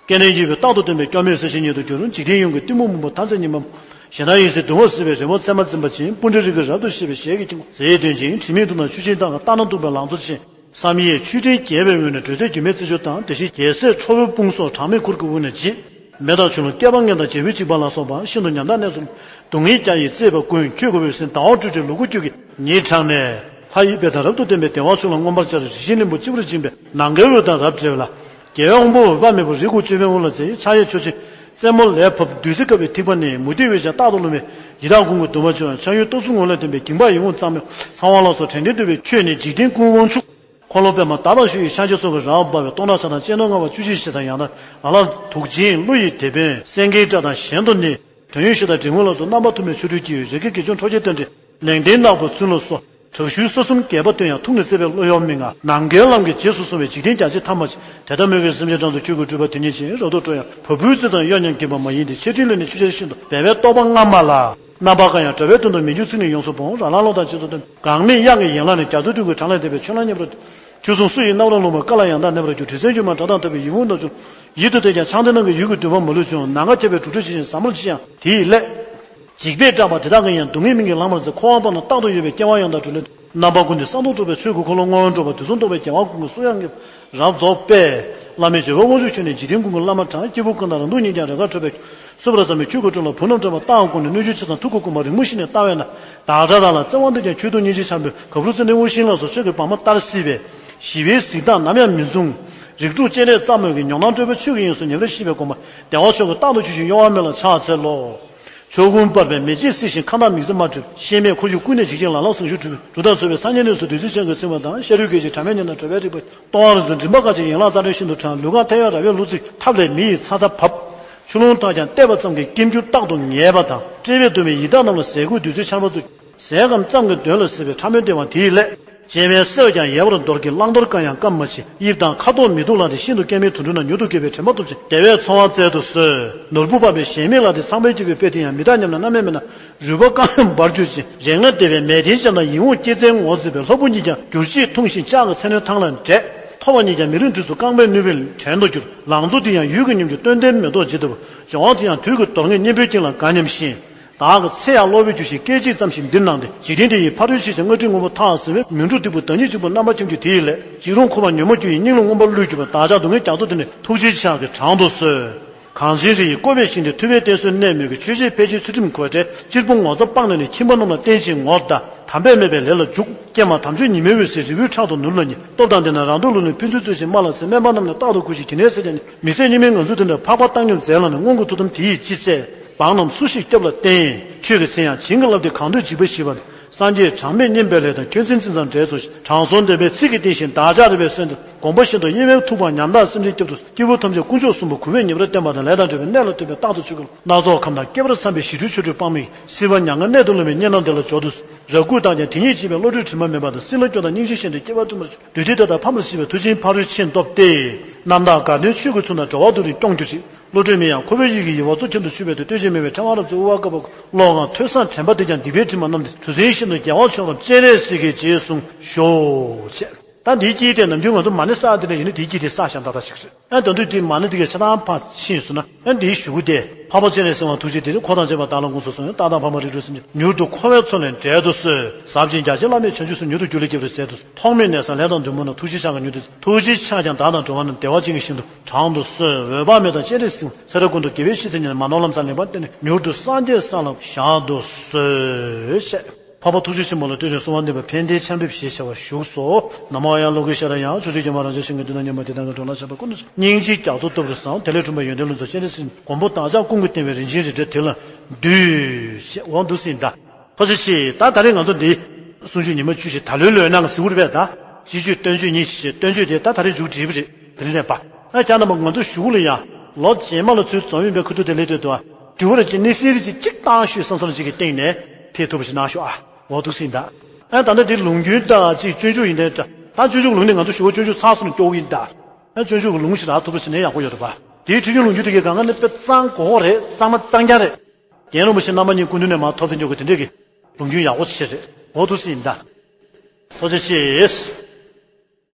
སྐལ་ལྡན་ཡིད་བཞིན་རྟག་ཏུ་སྟོན་པའི་སྐྱོ་མེད་ས་གཞི་ཉིད་དུ་གྱུར། འཇིག་རྟེན་ཡོངས་ཀྱི་གཏི་མུག་མུན་པ་མཐའ་མཚམས་ཉི་མ། ཞེ་སྡང་ཡེ་ཤེས་གདུང་བ་སེལ་བའི་རི་བོ་མཚན་མ་འཛིན་པ་ཅན། སྤུ་གྲི་རིགས་ཀྱི་རབ་ཏུ་ཕྱེ་བའི་ཞལ་གྱི་དཀྱིལ་འཁོར་ཟིལ་གྱིས་གདོན་ཅིང་དྲི་མས་གདུངས་ན་ཆུ་ཆེན་དག་གི་ལྟ་ན་སྡུག་པའི་ལང་ཚོ་ཆེ། བསམ་ཡས་མཆོད་སྤྲིན་རྒྱས་པའི་ངོས་ནས་དྲོད་ཚད་སྒྱུ་མའི་རྩི་ཆུ་དང་། དེ་བཞིན་རྒྱལ་སྲས་ཁྲོ་བོའི་དཔུང་སོགས་གྲངས་མེད་གུར་གྱི་དབུས་ན་བརྗིད། མེ་དང་ཆུ་རླུང་བསྐལ་པ་ལྔའི་མདངས་བརྗིད་པའི་གཅིག་པ་ལ་སོགས་པ་ཤིན་ཏུ་ཉམས་དག་གནས་གསུམ། སྡུག་བསྔལ་རྒྱ་ཡིས་གཙེས་པ་ཀུན། ཁྱོད་ཀྱི་འོད་ཟེར་ཟླ་བ་སྤྲོས་བྲལ་ལུ་གུ་ཁྱོད་ཀྱི་ཉེ་འཕྲང་ནས། ལྷ་ཡི་དཔལ་དང་རབ་ཏུ་ལྡན་པའི་བདེ་བ་མཆོག་ལ་མངོན་པར་བཅར། རི་བཞིན་གླིང་བུ་སྤྱི་བོར་བཅིངས་པའི་ནམ་མཁའི་འོད་དང་རབ་བྲལ་བ་ལ། རྒྱལ་བའི་དབང་པོ་འོད་དཔག་མེད་པོ་རིགས་དགུ་ལྕོགས་པའི་དབུ་ལ་འཛེགས། ཕྱག་གཡས་ཕྱོགས་བཅིངས་རྩེ་མོ་ལས་ཕབ་བདུད་རྩི་ཁ་བའི་ཐིགས་པ་ནི། མུ་སྟེགས་འོད་ཅན་རྟག་ཏུ་ལྷུང་བའི་ཡི་དྭགས་ཀུན་གྱི་གདུང་བ་མཆོག་ཡང་། ཕྱག་གཡོན་སྟག་གཟིག་ངོ་ལས་ཐོན་པའི་འགྱིང་བག་ཡིད་འོང་རྩ་མེད་ཚངས་དབང་ལ་སོགས་དྲན་རྟེན་འདུས་པའི། ཁྱོད་ནི་འཇིག་རྟེན་ཀུན་དབང་ཕྱུག་འཁོར་ལོ་པདྨ་དར་དང་ཤུ་ཡི་ཤཱཀྱ་སོགས་ཀྱི་རབ་འབར་བའི་སྟོང་ཕྲག་ཕྲག་དང་གཅིག་ནོར་ལྔ་པ་བཅུ་གཅིག་ཞེས་དང་ཡང་དག་ལ་ལ་དུག་ཅན་ཀླུ་ཡི་དེད་དཔོན་སེང་གེའི་སྐྲ་དང་གཞན་དུ་ནི། དོན་ཡོད་ཤེས་དང་འབྲིང་བོ་ལ་སོགས་རྣམ་པ་ཐུན་མོང་ཆོ་འཕྲུལ་གྱི་རི་ཁའི་གེགས་བྱུང་འཕྲོག་བྱེད་རྟེན་འབྲེལ་ལེགས་ལྡན་ནག་པོའི་ཚུལ་ལ་སོགས། དྲག་ཤུལ་ས་གསུམ་རྒྱས་པ་སྟོན་ཡང་ཐུགས་ནི་བརྩེ་བའི་བློ་ཡོད་མི་མངའ། ནམ་མཁའི་ལམ་གྱི་རྗེས་སུ་བཟུང་བའི་འཇིག་རྟེན་རྒྱ་ཆེ་ཐ་མ་ཆེ། དེ་ལྟར་མོས་གུས་སེམས་ཅན་གྲངས་སུ་ཁྱོད་ཀྱི་སྤྲུལ་པ་དེ་ཉིད་ཅན། རབ་ཏུ་སྤྲོ་ཡང་བ་སྤུའི་རྩི་དང་གཡོ་མཉམ་འགེམས་པ་མ་ཡིན་ཏེ། ཆེ་འབྲིང་ལས་ནི་ཆུ་ཆེན་ཤིན་ཏུ་སྦལ་པའི་རྟོག་པ་སྔ་མ་ལ། རྣམ་པ་གང་ཡང་བྲལ་བའི་དོན་དུ་མི་འགྱུར་ཚིག་ནི་ཡོངས་སུ་སྤོང་། ར་ལ་ལོ་དང་རྗེས་སུ་སྟོན་གང་མིན་གཡང་གི་ཡན་ལག་ནི། རྒྱ་མཚོའི་མདུན་གྱི་གྲངས་ལས་འདས་པའི་ཆོས་ལ་མཉམ་པར། ཁྱོད་གསུང་སུ་ཡིས་རྣམ་རོལ་ལུང་པ་ཀ་ལ་ཡང་དག་གནས་པར་འགྱུར། དྲི་ཟའི་སྒྱུ་མ་སྒྲ་དང་བཏགས་པའི་ཡིད་འོང་རྣམ་བྱུང་ཡིད་དུ་བལྟས་ཀྱང་ཕྱག་མཐིལ་ནང་གི་ཡུལ་གྱི་འདུན་པ་མ་ལུས་འབྱུང་། ནམ་མཁའ་ཁྱབ་པའི་དྲུག་སྒྲ་ཇི་བཞིན་ཟབ་མོར་མཆིས་ཡང་དེ་ཡི་སླད། འཇིགས་པས་སྐྲག་པ་དེ་དག་གིས་ཡང་སྡུག་བསྔལ་མིག་གི་ལམ་མ་ཟད། འཁོར་བ་པོ་ན་རྟག་ཏུ་ཡོད་པའི་སྐྱེ་བ་ཡང་དག་སྒྲོལ་ལེ། རྣམ་པ་ཀུན་ཏུ་གསང་སྟོང་གྲུབ་པའི་ཆོས་ཀྱི་འཁོར་ལོ་མངོན་རྟོགས་པ་དུས་གསུམ་རྟོག་པའི་རྒྱལ་བ་ཀུན་གྱི་གསུང་དབྱངས་ཀྱིས་རབ་རྫོགས་པས། བླ་མེད་རྒྱལ་བའི་དབང་ཕྱུག་ཁྱོད་ནི་འཇིག་རྟེན་ཀུན་གྱི་བླ་མ་དྲངས། སྐྱེས་བུ་ཀུན་དང་རང་སྡུག་གཉིས་ཀྱང་རེས་འགའ་འཕྲོད་པའི། སུ་བར་བསམ་པའི་ཆོས་ཀྱི་སྤྲིན་ལ་བུ་རྣམས་འདྲེན་པ་རྟག་དགོངས་ནས། སྣོད་བཅུད་ཆ་ཚང་ཐུགས་ཀྱི་དགོངས་པ་རིང་མོ་བཞིན་ནས་བལྟ་བས་ན། བདག་འདྲ་རང་ལ་བརྩེ་བ་འདོད་ཀྱང་ཁྱོད་སྡུག་སྙིང་རྗེ་ཆེན་པོས། གབ་རུ་ཙི་ནྡྲའི་དབུ་ཤིང་ལ་སོགས་ཆོས་ཀྱི་བ་མོ་ལྟར་བསིལ་བས། ཞི་བའི་གཟིགས་སྟངས་ནམ་ཡང་མི་བཟུང་། རིགས་དྲུག་སྤྱན་རས་རྩ་མོ་གི་མྱོང་སྣང་སྤྲོས་པའི་ཆོས་ཀྱི་དབྱིངས་སུ་ཉམས་རེ་ཤེས་པའི་དགོངས་པ་བདེ་བ་མཆོག་གིས་རྟག་ཏུ་ཁྱུར་ཞིང་གཡོ་བ་མེད་ལ་ཕྱག་འཚལ་ལོ། ཆོས་ཀུན་སྤར་བའི་མེ་ལྕེས་བསྲེགས་ཤིང་ཁ་ནང་མིག་རྩེ་མ་གྲིབ། ཤེས་མེད་འཁོར་ཡུག་ཀུན་ནས་འཇིགས་ཤིང་ལ་ལ་ཟངས་གཞུང་འཁྲུགས་པའི་གྲུ་དང་མཚུངས་པའི་སངས་རྒྱས་གནས་སུ་བདུད་རྩི་ཆང་གིས་ཚིམ་པ་དང་། ཤ་རུས་གོས་ཀྱི་དྲ་མས་མཉེས་ན་བྲོ་བའི་རེག་པ། ལྟོ་བ་རིགས་གསུམ་མགྲིན་པ་གང་ཆེ་ཡན་ལག་རྩ་ཕྲན་ཤིན་ཏུ་དྲང་། ལུས་ཁམས་ཐལ་ཡང་ར་བས་ལུས་ཚིག་ཐབས་ལས་མི་ཡི་ཚ་ཚ་བབས། ཆུ་ཀླུང་དག་ཀྱང་བལྟས་པ་ཙམ་གྱིས་སྐེམ་འགྱུར་རྟག་ཏུ་ངེས་པ་དང་། བཀྲེས་པས་གདུང་བའི་ཡི་དྭགས་རྣམས་ལ་ཟས་གོས་བདུད་རྩིའི་ཆར་པ་བཙུགས། ཟས་ཁམ་ཙམ་གྱིས་གདོན་ལ་གཟིགས་པའི་ཕྲ་མོའི་ལྟེ་བ་དེ་ཡི་སླད། སྤྱན་མའི་སེར་ཀྱང་ཡལ་བར་འདོར་གྱི། བླང་དོར་བཀག་ཡང་སྐམ་མ་མཆིས། དབྱིབས་དང་ཁ་དོག་མི་སྡུག་ལ་དེ་ཤིན་ཏུ་སྐྱེ་མེད་དུད་འགྲོ་ན་མྱུར་དུ་སྐྱེ་བའི་དྲན་པ་སྟོབས་ཆེན་བདེ་བས་འཚོ་བ་བཙལ་དུ་གསོལ། ནོར་བུ་འབར་བའི་གཞལ་མེད་ལ་དེ་ཚངས་པས་བསྐྱེད་པའི་དཔལ་དེ་ཡང་མི་རྟག་སྙམ་ན་རྣམ་སྨིན་མིན་ན། རུས་པ་བཀང་ཡང་འབར་འགྱུར་ཅིང་། རེག་ན་བདེ་བའི་མས་བརྟན་ཅན་དང་ཡིད་འོང་སྐྱེད་ཚལ་ངོ་། བརྩེ་བའི་ལྷ་བུ་ཉིད་ཀྱང་འགྱུར་ཅིག་འཐུང་ཞིང་ལྕགས་ཀྱི་ཚ་སྣོད་ཐང་ལ་འདྲེས། ཐོབ་པ་ཉིད་ཀྱང་མི་རིང་དུས་སུ་རྐང་པའི་ནུས་པའི་བྲན་དུ་གྱུར། ལང་ཚོ་དེ་ཡང་ཡུལ་གྱི་ཉམས་འགྱུར་རྟེན་འབྲེལ་མེ་ཏོག་ཇི་ལྟ་བུ། འབྱུང་བ་དེ་ཡང་དུས་ཀྱི་རྡོ་རྔས་གཉེན་པོའི་དཀྱིལ་ལ་དགའ་སྙམ་ཤིང་། བདག་གི་ཚེ་ཡང་གློ་བུར་འགྱུར་ཞིང་སྐད་ཅིག་ཙམ་ཞིག་འདིར་སྣང་སྟེ། འཇིག་རྟེན་འདི་ཡི་ཕ་རོལ་ཕྱིན་ཞིང་སྔ་འགྲོའི་ངོ་བོ་མཐའ་ཟིན་པའི་མི་འགྲོ་སྟེགས་བུ་བདག་ཉིད་གཅིག་པུ་རྣམ་པ་ཁྱབ་འགྱུར་དེ་ཡི་སླད། འཇིགས་རུང་འཁོར་བ་ཉོན་མོངས་སྐྱོ་བའི་སྙིང་ལ་མངོན་པར་བསླུས་གྱུར་པ་བདག་ཅག་སྡུག་བསྔལ་རྒྱ་མཚོ་འདི་ནི་ཐུགས་རྗེའི་ཕྱག་གིས་དྲང་དུ་གསོལ། གངས་ཅན་རི་ཡི་བསྐོར་བའི་ཞིང་དེར་ཐུབ་པའི་བསྟན་སྲུང་གནད་སྨོས་ཀྱི། ཆོས་བྱེད་ཕལ་ཆེར་ཚུལ་ཁྲིམས་གོས་བྲལ་གཅེར་བུ་ངོ་ཚ་སྤངས་ནས་ནི། ཁྱིམ་པ་རྣམས་ལ་བསྟེན་ཅིང་ངོ་ཟླ། དམ་པས་སྨད་པའི་ལས་ལ་འཇུག་ཀྱེ་མ་དམ་ཆོས་ཉི་མའི་འོད་ཟེར་རི་བོའི་ཕྲག་ཏུ་ནུབ་ལ་ཉེ། སྟོབས་དང་ལྡན་ན་རང་སྡུག་བསླུ་ནས་ཕན་ཚུན་རྩོད་ཅིང་སྨྲ་ལ་འཛེམ། དམན་པ་རྣམས་ནི་རྟག་ཏུ་ཁུར་ཞིང་དེ་ནས་ཟད་ཀྱང་ནི། མི་བཟད་གཉིས་མེད་ངང་ཚུལ་དེ་འདྲ། འཕགས་པ་བཏང་སྙོམས་མཛད་ལ་ནི། སྔོན་གྱི་ཐུགས་དམ་དེ་ཡིས་ཅི་མཛད། འབངས་རྣམས་སུ་ཞིག་སྐྱབས་ལ་བརྟེན། ཆོས་ཀྱི་མཚན་ཡང་བྱིན་གྱིས་བརླབས་ཏེ་གང་འདོད་འཇིགས་པ་ཞི་བ་ནི། སངས་རྒྱས་གྲངས་མེད་བསྙེན་པའི་ལས་དང་ཁྱོད་མཚན་ཅི་ཙམ་འབྲེལ་ཚོགས་ཤིང་། དྲང་སྲོང་ལྡན་པའི་ཚིག་གིས་བསྟན་ཞིང་བདག་ཅག་རེ་བའི་གསོན་དུ། དགོངས་པ་བཞིན་དུ་གཡེང་བས་ཐུག་པའང་ཉམ་ཐག་སེམས་ཅན་སྐྱབས་སུ་གསོལ། སྐྱེས་བུ་ཐམས་ཅད་དཀོན་མཆོག་གསུམ་པོ་མགུ་བས་ཉེ་བར་བསྟེན་པ་དང་། ལས་དང་འབྲེལ་བའི་གནས་ལ་ལྟོས་པའི་རྟག་ཏུ་ཆོས་ཀུན། སྣ་ཚོགས་ཁམས་དང་ཁྱད་པར་འཚམ་པའི་ཞི་ཁྲོའི་ཆོ་འཕྲུལ་དཔག་མེད་ཀྱིས། སྲིད་པ་མྱ་ངན་གནད་དུ་ལྷུང་བའི་གཉན་ནག་འདི་ལ་སྦྱོར་དུ། ར་ཁུག་དང་ཀྱང་དེ་ཉིད་བྱིས་པའི་བློ་གྲོས་དྲི་མ་མེད་པ་དང་། སྲིད་ལ་སྐྱོ་དང་སྙིང་རྗེ་ཤིན་ཏུ་སྐྱེ་བ་ཐུན་མོང་རེ་ཞིག་འདུས་ཏེ་ད་ལྟ་ཕ་མར་ཤི་བའི་མཐུ་ཆེན་ཕ་རོལ་ཕྱིན་ཐོབ་སྟེ། རྣམ་དག་དགའ་སྟོན་ཆོས་ཀྱི་ཚུལ་དང་འགྲོ་བ་དུ་རིང་སྐྱོང་གྱུར་ཅིག་བློ་གྲོས་མེད་ཡང་འཁོར་བའི་ཡུལ་གྱི་ཡིད་བ་འཚོ་ཁྱིམ་དུ་ཆུད་པའི་དུས། ལྟོས་བཅས་མེད་པའི་ཕྲེང་བ་རབ་བརྩེགས་དབུ་བ་དཀར་པོ། ཀློང་ངམ་ཐོས་བསམ་དྲན་པ་དེ་ཀྱང་སྡིག་པའི་དྲི་མ་རྣམས་ཏེ། གྲུ་གཟིངས་ཤིན་ཏུ་རྒྱལ་བ་མཆོག་རྣམས་སྤྱན་རས་གཟིགས་ཀྱི་རྗེས་བཟུང་ཤོག་ཅེས། ད་འདིའི་དཀྱིལ་དེ་ནམ་རྒྱུན་ང་ཚོ་མ་ཎི་བསགས་དེ་འདྲ་ཡིན་ན་འདིའི་དཀྱིལ་དེ་བསགས་བཞག་ད་ལྟ་ཞིག་རེད། ཨ་ད་དུང་དེའི་མ་ཎི་དེ་གའི་ཆ་ཚང་ཕར་ཕྱིན་སོང་ན། ཨ་འདིའི་གཞུག་གུ་དེ་འཕགས་པ་སྤྱན་རས་གཟིགས་དབང་ཐུགས་རྗེ་དེ་རེད། འཁོར་དང་བཅས་པ་བདག་ལ་དགོངས་སུ་གསོལ་ཡང་། བདག་དང་ཕ་མ་རིགས་དྲུག་སེམས་ཅན། མྱུར་དུ་འཁོར་བའི་མཚོ་ལས་འབྲལ་དུ་གསོལ། ཟབ་ཅིང་རྒྱ་ཆེའི་བླ་མའི་བྱང་ཆུབ་སེམས། མྱུར་དུ་རྒྱུད་ལ་སྐྱེ་བར་མཛད་དུ་གསོལ། ཐོག་མེད་ནད་གསང་ལས་དང་གདོན་མུན་ནང་། ཐུགས་རྗེའི་ཕྱག་གིས་མྱུར་དུ། ཐུགས་རྗེའི་ཕྱག་ཀྱང་བདག་དང་འགྲོ་བ་རྣམས། བདེ་བ་ཅན་གྱི་ཞིང་དུ་དྲངས་དུ་གསོལ། འོད་དཔག་མེད་དང་སྤྱན་རས་གཟིགས། ཚེ་རབས་ཀུན་ཏུ་དགེ་བའི་བཤེས་གཉེན། མ་ནོར་ལམ་བཟང་ལེགས་པར་བསྟེན་ནས། མྱུར་དུ་སངས་རྒྱས་ས་ལ་བཞག་ཏུ་གསོལ་ཞེས། འཕགས་པ་ཐུགས་རྗེ་ཆེན་པོ་ལ་བསྟོད་ཅིང་གསོལ་བ་འདེབས་པ། ཕན་བདེའི་ཆར་འབེབས་ཞེས་བྱ་བ་བཞུགས་སོ། ན་མོ་ཡང་ལོ་ཀེ་ཤྭ་ར་ཡང་། ཕྱོགས་བཅུའི་རྒྱལ་བ་རང་བྱུང་ཞིང་། ཀུན་ཏུ་སྣང་བརྙེས་མ། དེ་དག་གི་གྲོགས་ལ་ཆགས་པ་ཀུན་ཏུ། སྙིང་རྗེའི་རྒྱ་མཚོ་བཏབ་རུ་བཟང་། དེ་ལས་འཁྲུངས་པའི་ཡོན་ཏན་ལོངས་སུ་སྤྱན་རས་གཟིགས། མགོན་པོ་བདག་ཅག་ཀུན་གྱི་རྟེན་པའི་རིན་ཆེན་རིགས་འདྲ་དེ་ལ་འདུད། ཞེས་འོ་འདུག་སེ་ཡིན་ད། ཐུགས་རྗེ་ཆེ། ད་ད་རེས་ང་ཚོ་འདི་གསུང་ཆོས་ཉི་མ་བཅུ་ཞིག་ད་ལོའི་ལོའི་ནང་གཟིགས་རེད་པས་ད། སྤྱི་ཆོས་སྟོན་ཆོས་གཉིས་ཤིག་སྟོན་ཆོས་དེ་ད་ད་རེས་མཇུག་བསྒྲིལ་བ་རེད། དེ་རིང་ལས་པ། ཨ་ཀྱང་ན་མ་ང་ཚོ་གཞུག་ལ་ཡང་ལོ་རྗེས་མ་ལ་ཚུར་འཛོམས་ཡོང་པའི་ཁུ་ཐུག་དེ་ལས་སྟོད་དུ་ཨ། དུས་བར་གྱི་གནས་སེ་རི་གཅིག་གཅིག་བཏང་ཤོས་བསམ་བསམ་ཞིག་གི་སྟེང་ནས་ཕེབས་ཐུབ་པ་ཞིག་གནང་ཤོག་ཨ། འོ་འདུག་སེ་ཡིན་ད། ཨ་ད་ལྟ་དེ་ལུང་རྒྱུན་དང་གཅིག་སྤྱོད་འཇུག་ཡིན་དེ་འདྲ། ད་སྤྱོད་འཇུག་ལུང་ནི་ང་ཚོ་ཞུ་བ་སྤྱོད་འཇུག་ཚང་སོང་ནས་སྐྱོ་བོ་ཡིན་ད། ཨ་སྤྱོད་འཇུག་ལུང་ཞིག་རག་ཐུབ་པ་ཞིག་ནས་ཡག་པོ་ཡོད་རེད་པ། དེའི་ཁྲིད་རྒྱུན་ལུང་རྒྱུན་དེ་གའི་གང་ག་ནི་དཔེ་གཙང་གོ་གོ་རེད། གཙང་མ་གཙང་རྐྱང་རེད། རྒན་རིན་པོ་ཆེ་རྣམ་པ་གཉིས་སྐུ་མདུན་ནས་མར་ཐོབ་དེ་འཇོག་གི་དེ་འདྲས་ཀྱི་ལུང་རྒྱུན་ཡག་པོ་ཆེ་རེད། འོ་འདུག་སེ་ཡིན་ད། ཐུགས་རྗེ་ཆེ།